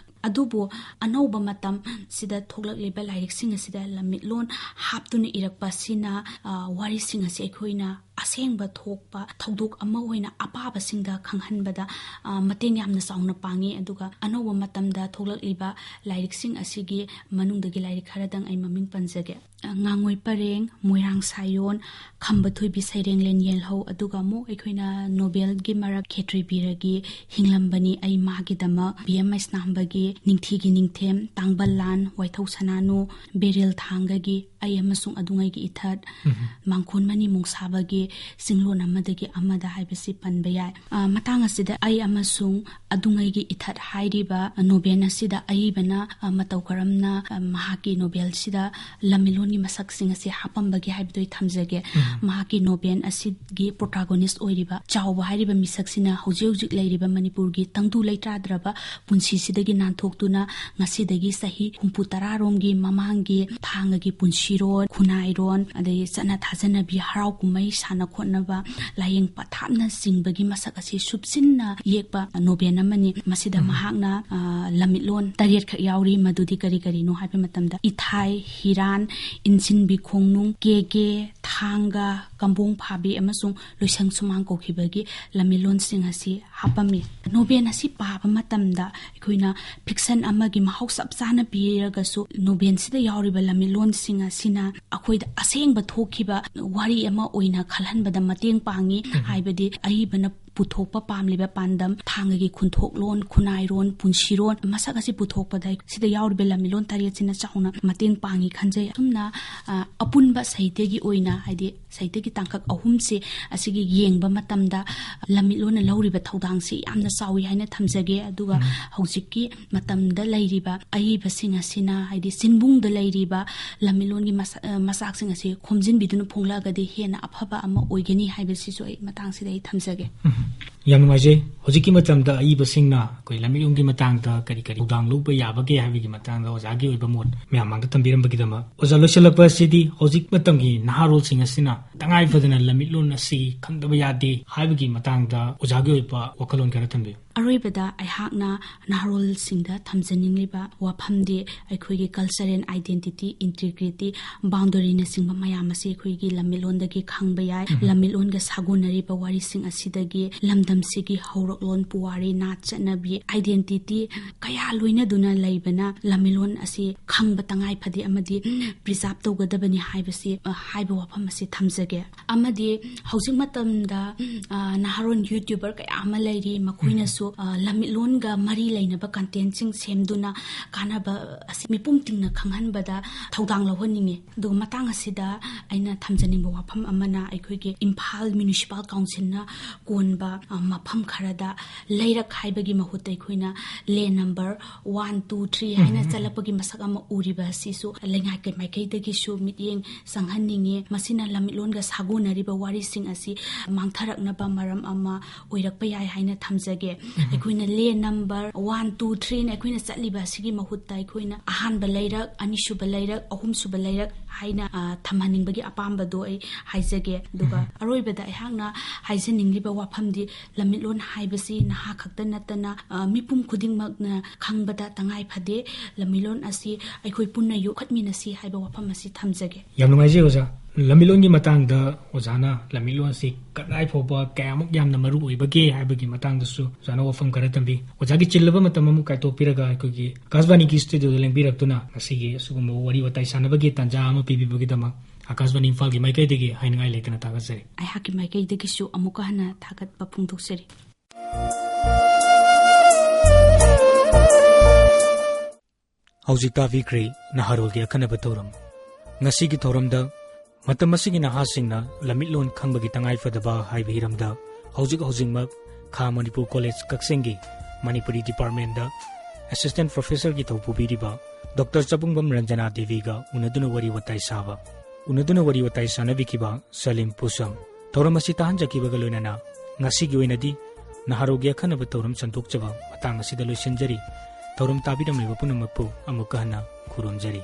ꯑꯗꯨꯕꯨ ꯑꯅꯧꯕ ꯃꯇꯝꯁꯤꯗ ꯊꯣꯛꯂꯛꯂꯤꯕ ꯂꯥꯏꯔꯤꯛꯁꯤꯡ ꯑꯁꯤꯗ ꯂꯝꯃꯤꯠꯂꯣꯟ ꯍꯥꯞꯇꯨꯅ ꯏꯔꯛꯄ ꯑꯁꯤꯅ, ꯑ, ꯋꯥꯔꯤꯁꯤꯡ ꯑꯁꯤ ꯑꯩꯈꯣꯏꯅ ꯑꯁꯦꯡꯕ ꯊꯣꯛꯄ ꯊꯧꯗꯣꯛ ꯑꯃ ꯑꯣꯏꯅ ꯑꯄꯥꯕꯁꯤꯡꯗ ꯈꯪꯍꯟꯕꯗ, ꯑ, ꯃꯇꯦꯡ ꯌꯥꯝꯅ ꯆꯥꯎꯅ ꯄꯥꯡꯉꯤ꯫ ꯑꯗꯨꯒ ꯑꯅꯧꯕ ꯃꯇꯝꯗ ꯊꯣꯛꯂꯛꯂꯤꯕ ꯂꯥꯏꯔꯤꯛꯁꯤꯡ ꯑꯁꯤꯒꯤ ꯃꯅꯨꯡꯗꯒꯤ ꯂꯥꯏꯔꯤꯛ ꯈꯔꯗꯪ ꯑꯩ ꯃꯃꯤꯡ ꯄꯟꯖꯒꯦ꯫ ꯑ, ꯉꯥꯉꯣꯏ ꯄꯔꯦꯡ, ꯃꯣꯏꯔꯥꯡ ꯁꯥꯌꯣꯟ, ꯈꯝꯕ ꯊꯣꯏꯕꯤ ꯁꯩꯔꯦꯡꯂꯦꯟ ꯌꯦꯜꯍꯧ, ꯑꯗꯨꯒ ꯑꯃꯨꯛ ꯑꯩꯈꯣꯏꯅ ꯅꯣꯕꯦꯜꯒꯤ ꯃꯔꯛ ꯈꯦꯇ꯭ꯔꯤ ꯕꯤꯔꯒꯤ ꯍꯤꯡꯂꯝꯕꯅꯤ ꯑꯩ ꯃꯥꯒꯤꯗꯃꯛ, ꯕꯤ ꯑꯦꯝ ꯃꯩꯁꯅꯥꯝꯕꯒꯤ ꯅꯤꯡꯊꯤꯒꯤ ꯅꯤꯡꯊꯦꯝ, ꯇꯥꯡꯕꯜ ꯂꯥꯟ, ꯋꯥꯏꯊꯧ ꯁꯅꯥꯅꯨ, ꯕꯦꯔꯦꯜ ꯊꯥꯡꯒꯒꯤ ꯑꯩ ꯑꯃꯁꯨꯡ ꯑꯗꯨꯉꯩꯒꯤ ꯏꯊꯠ, ꯃꯥꯡꯈꯣꯟ ꯃꯅꯤ ꯃꯨꯡꯁꯥꯕꯒꯤ ꯆꯤꯡꯂꯣꯟ ꯑꯃꯗꯒꯤ ꯑꯃꯗ ꯍꯥꯏꯕꯁꯤ ꯄꯟꯕ ꯌꯥꯏ꯫ ꯑ, ꯃꯇꯥꯡ ꯑꯁꯤꯗ ꯑꯩ ꯑꯃꯁꯨꯡ ꯑꯗꯨꯉꯩꯒꯤ ꯏꯊꯠ ꯍꯥꯏꯔꯤꯕ ꯅꯣꯕꯦꯜ ꯑꯁꯤꯗ ꯑꯏꯕꯅ, ꯑ, ꯃꯇꯧ ꯀꯔꯝꯅ, ꯑ, ꯃꯍꯥꯛꯀꯤ ꯅꯣꯕꯦꯜꯁꯤꯗ ꯂꯝꯃꯤꯂꯣꯟꯒꯤ ꯃꯁꯛꯁꯤꯡ ꯑꯁꯤ ꯍꯥꯞꯄꯝꯕꯒꯦ ꯍꯥꯏꯕꯗꯨ ꯑꯩ ꯊꯝꯖꯒꯦ꯫ ꯃꯍꯥꯛꯀꯤ ꯅꯣꯕꯦꯜ ꯑꯁꯤꯒꯤ ꯄ꯭ꯔꯣꯇꯥꯒꯣꯅꯤꯁ ꯑꯣꯏꯔꯤꯕ ꯆꯥꯎꯕ ꯍꯥꯏꯔꯤꯕ ꯃꯤꯁꯛꯁꯤꯅ ꯍꯧꯖꯤꯛ ꯍꯧꯖꯤꯛ ꯂꯩꯔꯤꯕ ꯃꯅꯤꯄꯨꯔꯒꯤ ꯇꯪꯗꯨ ꯂꯩꯇꯥꯗ꯭ꯔꯕ ꯄꯨꯟꯁꯤꯁꯤꯗꯒꯤ ꯅꯥꯟꯊꯣꯛꯇꯨꯅ ꯉꯁꯤꯗꯒꯤ ꯆꯍꯤ ꯍꯨꯝꯐꯨ ꯇꯔꯥꯔꯣꯝꯒꯤ ꯃꯃꯥꯡꯒꯤ ꯊꯥꯡꯒꯒꯤ ꯄꯨꯟꯁꯤꯔꯣꯜ, ꯈꯨꯟꯅꯥꯏꯔꯣꯟ, ꯑꯗꯒꯤ ꯆꯠꯅ ꯊꯥꯖꯅꯕꯤ, ꯍꯔꯥꯎ ꯀꯨꯝꯍꯩ, ꯁꯥꯟꯅ ꯈꯣꯠꯅꯕ, ꯂꯥꯏꯌꯦꯡ ꯄꯊꯥꯞꯅꯆꯤꯡꯕꯒꯤ ꯃꯁꯛ ꯑꯁꯤ ꯁꯨꯞꯆꯤꯟꯅ ꯌꯦꯛꯄ ꯅꯣꯕꯦꯜ ꯑꯃꯅꯤ꯫ ꯃꯁꯤꯗ ꯃꯍꯥꯛꯅ, ꯑ, ꯂꯝꯃꯤꯠꯂꯣꯟ ꯇꯔꯦꯠꯈꯛ ꯌꯥꯎꯔꯤ꯫ ꯃꯗꯨꯗꯤ ꯀꯔꯤ ꯀꯔꯤꯅꯣ ꯍꯥꯏꯕ ꯃꯇꯝꯗ ꯏꯊꯥꯏ, ꯍꯤꯔꯥꯟ, ꯏꯟꯁꯤꯟꯕꯤ ꯈꯣꯡꯅꯨꯡ, ꯀꯦꯒꯦ, ꯊꯥꯡꯒ, ꯀꯝꯕꯣꯡ ꯐꯥꯕꯤ ꯑꯃꯁꯨꯡ ꯂꯣꯏꯁꯪ ꯁꯨꯃꯥꯡ ꯀꯧꯈꯤꯕꯒꯤ ꯂꯝꯃꯤꯂꯣꯟꯁꯤꯡ ꯑꯁꯤ ꯍꯥꯞꯄꯝꯃꯤ꯫ ꯅꯣꯕꯦꯜ ꯑꯁꯤ ꯄꯥꯕ ꯃꯇꯝꯗ ꯑꯩꯈꯣꯏꯅ ꯐꯤꯛꯁꯟ ꯑꯃꯒꯤ ꯃꯍꯥꯎ ꯆꯞ ꯆꯥꯅ ꯄꯤꯔꯒꯁꯨ, ꯅꯣꯕꯦꯜꯁꯤꯗ ꯌꯥꯎꯔꯤꯕ ꯂꯝꯃꯤꯂꯣꯟꯁꯤꯡ ꯑꯁꯤꯅ ꯑꯩꯈꯣꯏꯗ ꯑꯁꯦꯡꯕ ꯊꯣꯛꯈꯤꯕ ꯋꯥꯔꯤ ꯑꯃ ꯑꯣꯏꯅ ꯈꯜꯍꯟꯕꯗ ꯃꯇꯦꯡ ꯄꯥꯡꯉꯤ꯫ ꯍꯥꯏꯕꯗꯤ ꯑꯏꯕꯅ ꯄꯨꯊꯣꯛꯄ ꯄꯥꯝꯂꯤꯕ ꯄꯥꯟꯗꯝ, ꯊꯥꯡꯒꯒꯤ ꯈꯨꯟꯊꯣꯛꯂꯣꯟ, ꯈꯨꯟꯅꯥꯏꯔꯣꯟ, ꯄꯨꯟꯁꯤꯔꯣꯟ ꯃꯁꯛ ꯑꯁꯤ ꯄꯨꯊꯣꯛꯄꯗ ꯁꯤꯗ ꯌꯥꯎꯔꯤꯕ ꯂꯝꯃꯤꯂꯣꯟ ꯇꯔꯦꯠꯁꯤꯅ ꯆꯥꯎꯅ ꯃꯇꯦꯡ ꯄꯥꯡꯉꯤ ꯈꯟꯖꯩ꯫ ꯑꯁꯨꯝꯅ, ꯑ, ꯑꯄꯨꯟꯕ ꯁꯥꯍꯤꯇ꯭ꯌꯒꯤ ꯑꯣꯏꯅ, ꯍꯥꯏꯗꯤ ꯁꯥꯍꯤꯇ꯭ꯌꯒꯤ ꯇꯥꯡꯀꯛ ꯑꯍꯨꯝꯁꯦ ꯑꯁꯤꯒꯤ ꯌꯦꯡꯕ ꯃꯇꯝꯗ ꯂꯝꯃꯤꯠꯂꯣꯟꯅ ꯂꯧꯔꯤꯕ ꯊꯧꯗꯥꯡꯁꯤ ꯌꯥꯝꯅ ꯆꯥꯎꯏ ꯍꯥꯏꯅ ꯊꯝꯖꯒꯦ꯫ ꯑꯗꯨꯒ ꯍꯧꯖꯤꯛꯀꯤ ꯃꯇꯝꯗ ꯂꯩꯔꯤꯕ ꯑꯏꯕꯁꯤꯡ ꯑꯁꯤꯅ, ꯍꯥꯏꯗꯤ ꯆꯤꯟꯕꯨꯡꯗ ꯂꯩꯔꯤꯕ ꯂꯝꯃꯤꯂꯣꯟꯒꯤ ꯃꯁ-, ꯑ, ꯃꯆꯥꯛꯁꯤꯡ ꯑꯁꯤ ꯈꯣꯝꯖꯤꯟꯕꯤꯗꯨꯅ ꯐꯣꯡꯂꯛꯑꯒꯗꯤ ꯍꯦꯟꯅ ꯑꯐꯕ ꯑꯃ ꯑꯣꯏꯒꯅꯤ ꯍꯥꯏꯕꯁꯤꯁꯨ ꯑꯩ ꯃꯇꯥꯡꯁꯤꯗ ꯑꯩ ꯊꯝꯖꯒꯦ꯫ ꯌꯥꯝ ꯅꯨꯡꯉꯥꯏꯖꯩ꯫ ꯍꯧꯖꯤꯛꯀꯤ ꯃꯇꯝꯗ ꯑꯏꯕꯁꯤꯡꯅ ꯑꯩꯈꯣꯏ ꯂꯝꯃꯤꯠꯂꯣꯟꯒꯤ ꯃꯇꯥꯡꯗ ꯀꯔꯤ ꯀꯔꯤ ꯊꯧꯗꯥꯡ ꯂꯧꯕ ꯌꯥꯕꯒꯦ ꯍꯥꯏꯕꯒꯤ ꯃꯇꯥꯡꯗ ꯑꯣꯖꯥꯒꯤ ꯑꯣꯏꯕ ꯃꯣꯠ ꯃꯌꯥꯝ ꯃꯥꯡꯗ ꯊꯝꯕꯤꯔꯝꯕꯒꯤꯗꯃꯛ꯫ ꯑꯣꯖꯥ, ꯂꯣꯏꯁꯤꯜꯂꯛꯄ ꯑꯁꯤꯗꯤ ꯍꯧꯖꯤꯛ ꯃꯇꯝꯒꯤ ꯅꯍꯥꯔꯣꯜꯁꯤꯡ ꯑꯁꯤꯅ ꯇꯉꯥꯏ ꯐꯗꯅ ꯂꯝꯃꯤꯠꯂꯣꯟ ꯑꯁꯤ ꯈꯪꯗꯕ ꯌꯥꯗꯦ ꯍꯥꯏꯕꯒꯤ ꯃꯇꯥꯡꯗ ꯑꯣꯖꯥꯒꯤ ꯑꯣꯏꯕ ꯋꯥꯈꯜꯂꯣꯟ ꯈꯔ ꯊꯝꯕꯤꯌꯨ꯫ ꯑꯔꯣꯏꯕꯗ ꯑꯩꯍꯥꯛꯅ ꯅꯍꯥꯔꯣꯜꯁꯤꯡꯗ ꯊꯝꯖꯅꯤꯡꯂꯤꯕ ꯋꯥꯐꯝꯗꯤ ꯑꯩꯈꯣꯏꯒꯤ cultural identity, integrity, boundaryꯅꯆꯤꯡꯕ ꯃꯌꯥꯝ ꯑꯁꯤ ꯑꯩꯈꯣꯏꯒꯤ ꯂꯝꯃꯤꯠꯂꯣꯟꯗꯒꯤ ꯈꯪꯕ ꯌꯥꯏ꯫ ꯎꯝ꯫ ꯂꯝꯃꯤꯠꯂꯣꯟꯒ ꯁꯥꯒꯣꯟꯅꯔꯤꯕ ꯋꯥꯔꯤꯁꯤꯡ ꯑꯁꯤꯗꯒꯤ ꯂꯝꯗꯝꯁꯤꯒꯤ ꯍꯧꯔꯛꯂꯣꯟ, ꯄꯨꯋꯥꯔꯤ, ꯅꯥꯠ, ꯆꯠꯅꯕꯤ, identity ꯀꯌꯥ ꯂꯣꯏꯅꯗꯨꯅ ꯂꯩꯕꯅ ꯂꯝꯃꯤꯠꯂꯣꯟ ꯑꯁꯤ ꯈꯪꯕ ꯇꯉꯥꯏ ꯐꯗꯦ ꯑꯃꯗꯤ preserve ꯇꯧꯒꯗꯕꯅꯤ ꯍꯥꯏꯕꯁꯤ, ꯑ, ꯍꯥꯏꯕ ꯋꯥꯐꯝ ꯑꯁꯤ ꯊꯝꯖꯒꯦ꯫ ꯑꯃꯗꯤ ꯍꯧꯖꯤꯛ ꯃꯇꯝꯗ, ꯑ, ꯅꯍꯥꯔꯣꯟ YouTuber ꯀꯌꯥ ꯑꯃ ꯂꯩꯔꯤ, ꯃꯈꯣꯏꯅꯁꯨ, ꯑ, ꯂꯝꯃꯤꯠꯂꯣꯟꯒ ꯃꯔꯤ ꯂꯩꯅꯕ contentꯁꯤꯡ ꯁꯦꯝꯗꯨꯅ ꯀꯥꯟꯅꯕ ꯑꯁꯤ ꯃꯤꯄꯨꯝ ꯇꯤꯡꯅ ꯈꯪꯍꯟꯕꯗ ꯊꯧꯗꯥꯡ ꯂꯧꯍꯟꯅꯤꯡꯉꯤ꯫ ꯑꯗꯨꯒ ꯃꯇꯥꯡ ꯑꯁꯤꯗ ꯑꯩꯅ ꯊꯝꯖꯅꯤꯡꯕ ꯋꯥꯐꯝ ꯑꯃꯅ, ꯑꯩꯈꯣꯏꯒꯤ ꯏꯝꯐꯥꯜ Municipal Councilꯅ ꯀꯣꯟꯕ, ꯑ, ꯃꯐꯝ ꯈꯔꯗ ꯂꯩꯔꯛ ꯍꯥꯏꯕꯒꯤ ꯃꯍꯨꯠꯇ ꯑꯩꯈꯣꯏꯅ land number one, two, three ꯍꯥꯏꯅ ꯎꯝ꯫ ꯆꯠꯂꯛꯄꯒꯤ ꯃꯁꯛ ꯑꯃ ꯎꯔꯤꯕ ꯑꯁꯤꯁꯨ ꯂꯩꯉꯥꯛꯀꯤ ꯃꯥꯏꯀꯩꯗꯒꯤꯁꯨ ꯃꯤꯠꯌꯦꯡ ꯆꯪꯍꯟꯅꯤꯡꯉꯤ꯫ ꯃꯁꯤꯅ ꯂꯝꯃꯤꯠꯂꯣꯟꯒ ꯁꯥꯒꯣꯟꯅꯔꯤꯕ ꯋꯥꯔꯤꯁꯤꯡ ꯑꯁꯤ ꯃꯥꯡꯊꯔꯛꯅꯕ ꯃꯔꯝ ꯑꯃ ꯑꯣꯏꯔꯛꯄ ꯌꯥꯏ ꯍꯥꯏꯅ ꯊꯝꯖꯒꯦ꯫ ꯎꯝ꯫ ꯑꯩꯈꯣꯏꯅ land number one, two, threeꯅ ꯑꯩꯈꯣꯏꯅ ꯆꯠꯂꯤꯕ ꯑꯁꯤꯒꯤ ꯃꯍꯨꯠꯇ ꯑꯩꯈꯣꯏꯅ ꯑꯍꯥꯟꯕ ꯂꯩꯔꯛ, ꯑꯅꯤꯁꯨꯕ ꯂꯩꯔꯛ, ꯑꯍꯨꯝꯁꯨꯕ ꯂꯩꯔꯛ ꯍꯥꯏꯅ, ꯑ, ꯊꯝꯍꯟꯅꯤꯡꯕꯒꯤ ꯑꯄꯥꯝꯕꯗꯣ ꯑꯩ ꯍꯥꯏꯖꯒꯦ꯫ ꯑꯗꯨꯒ ꯎꯝ꯫ ꯑꯔꯣꯏꯕꯗ ꯑꯩꯍꯥꯛꯅ ꯍꯥꯏꯖꯅꯤꯡꯂꯤꯕ ꯋꯥꯐꯝꯗꯤ ꯂꯝꯃꯤꯠꯂꯣꯟ ꯍꯥꯏꯕꯁꯤ ꯅꯍꯥ ꯈꯛꯇ ꯅꯠꯇꯅ, ꯑ, ꯃꯤꯄꯨꯝ ꯈꯨꯗꯤꯡꯃꯛꯅ ꯈꯪꯕꯗ ꯇꯉꯥꯏ ꯐꯗꯦ꯫ ꯂꯝꯃꯤꯠꯂꯣꯟ ꯑꯁꯤ ꯑꯩꯈꯣꯏ ꯄꯨꯟꯅ ꯌꯣꯛꯈꯠꯃꯤꯟꯅꯁꯤ ꯍꯥꯏꯕ ꯋꯥꯐꯝ ꯑꯁꯤ ꯊꯝꯖꯒꯦ꯫ ꯌꯥꯝ ꯅꯨꯡꯉꯥꯏꯖꯩ ꯑꯣꯖꯥ꯫ ꯂꯝꯃꯤꯠꯂꯣꯟꯒꯤ ꯃꯇꯥꯡꯗ ꯑꯣꯖꯥꯅ ꯂꯝꯃꯤꯠꯂꯣꯟ ꯑꯁꯤ ꯀꯗꯥꯏ ꯐꯥꯎꯕ ꯀꯌꯥꯃꯨꯛ ꯌꯥꯝꯅ ꯃꯔꯨ ꯑꯣꯏꯕꯒꯦ ꯍꯥꯏꯕꯒꯤ ꯃꯇꯥꯡꯗꯁꯨ ꯑꯣꯖꯥꯅ ꯋꯥꯐꯝ ꯈꯔ ꯊꯝꯕꯤ꯫ ꯑꯣꯖꯥꯒꯤ ꯆꯤꯜꯂꯕ ꯃꯇꯝ ꯑꯃꯨꯛ ꯀꯥꯏꯊꯣꯛꯄꯤꯔꯒ ꯑꯩꯈꯣꯏꯒꯤ ꯑꯀꯥꯁꯕꯥꯅꯤꯒꯤ studioꯗ ꯂꯦꯡꯕꯤꯔꯛꯇꯨꯅ ꯉꯁꯤꯒꯤ ꯑꯁꯤꯒꯨꯝꯕ ꯋꯥꯔꯤ ꯋꯥꯇꯥꯏ ꯁꯥꯟꯅꯕꯒꯤ ꯇꯥꯟꯖꯥ ꯑꯃ ꯄꯤꯕꯤꯕꯒꯤꯗꯃꯛ ꯑꯀꯥꯁꯕꯥꯅꯤ ꯏꯝꯐꯥꯜꯒꯤ ꯃꯥꯏꯀꯩꯗꯒꯤ ꯍꯥꯏꯅꯤꯡꯉꯥꯏ ꯂꯩꯇꯅ ꯊꯥꯒꯠꯆꯔꯤ꯫ ꯑꯩꯍꯥꯛꯀꯤ ꯃꯥꯏꯀꯩꯗꯒꯤꯁꯨ ꯑꯃꯨꯛꯀ ꯍꯟꯅ ꯊꯥꯒꯠꯄ ꯐꯣꯡꯗꯣꯛꯆꯔꯤ꯫ ꯍꯧꯖꯤꯛ ꯇꯥꯕꯤꯈ꯭ꯔꯦ ꯅꯍꯥꯔꯣꯜꯒꯤ ꯑꯈꯟꯅꯕ ꯊꯧꯔꯝ꯫ ꯉꯁꯤꯒꯤ ꯊꯧꯔꯝꯗ ꯃꯇꯝ ꯑꯁꯤꯒꯤ ꯅꯍꯥꯁꯤꯡꯅ ꯂꯝꯃꯤꯠꯂꯣꯟ ꯈꯪꯕꯒꯤ ꯇꯉꯥꯏꯐꯗꯕ ꯍꯥꯏꯕ ꯍꯤꯔꯝꯗ ꯍꯧꯖꯤꯛ ꯍꯧꯖꯤꯛꯃꯛ ꯈꯥ ꯃꯅꯤꯄꯨꯔ ꯀꯣꯂꯦꯖ ꯀꯛꯆꯤꯡꯒꯤ ꯃꯅꯤꯄꯨꯔꯤ departmentꯗ assistant professorꯒꯤ ꯊꯧ ꯄꯨꯕꯤꯔꯤꯕ ꯗꯣꯛꯇꯔ ꯆꯕꯨꯡꯕꯝ ꯔꯟꯖꯅꯥ ꯗꯦꯕꯤꯒ ꯎꯅꯗꯨꯅ ꯋꯥꯔꯤ ꯋꯥꯇꯥꯏ ꯁꯥꯕ꯫ ꯎꯅꯗꯨꯅ ꯋꯥꯔꯤ ꯋꯥꯇꯥꯏ ꯁꯥꯟꯅꯕꯤꯈꯤꯕ ꯁꯂꯤꯝ ꯄꯨꯁꯝ꯫ ꯊꯧꯔꯝ ꯑꯁꯤ ꯇꯥꯍꯟꯖꯈꯤꯕꯒ ꯂꯣꯏꯅꯅ ꯉꯁꯤꯒꯤ ꯑꯣꯏꯅꯗꯤ ꯅꯍꯥꯔꯣꯜꯒꯤ ꯑꯈꯟꯅꯕ ꯊꯧꯔꯝ ꯁꯟꯗꯣꯛꯆꯕ ꯃꯇꯥꯡ ꯑꯁꯤꯗ ꯂꯣꯏꯁꯤꯟꯖꯔꯤ꯫ ꯊꯧꯔꯝ ꯇꯥꯕꯤꯔꯝꯂꯤꯕ ꯄꯨꯝꯅꯃꯛꯄꯨ ꯑꯃꯨꯛꯀ ꯍꯟꯅ ꯈꯨꯔꯨꯝꯖꯔꯤ꯫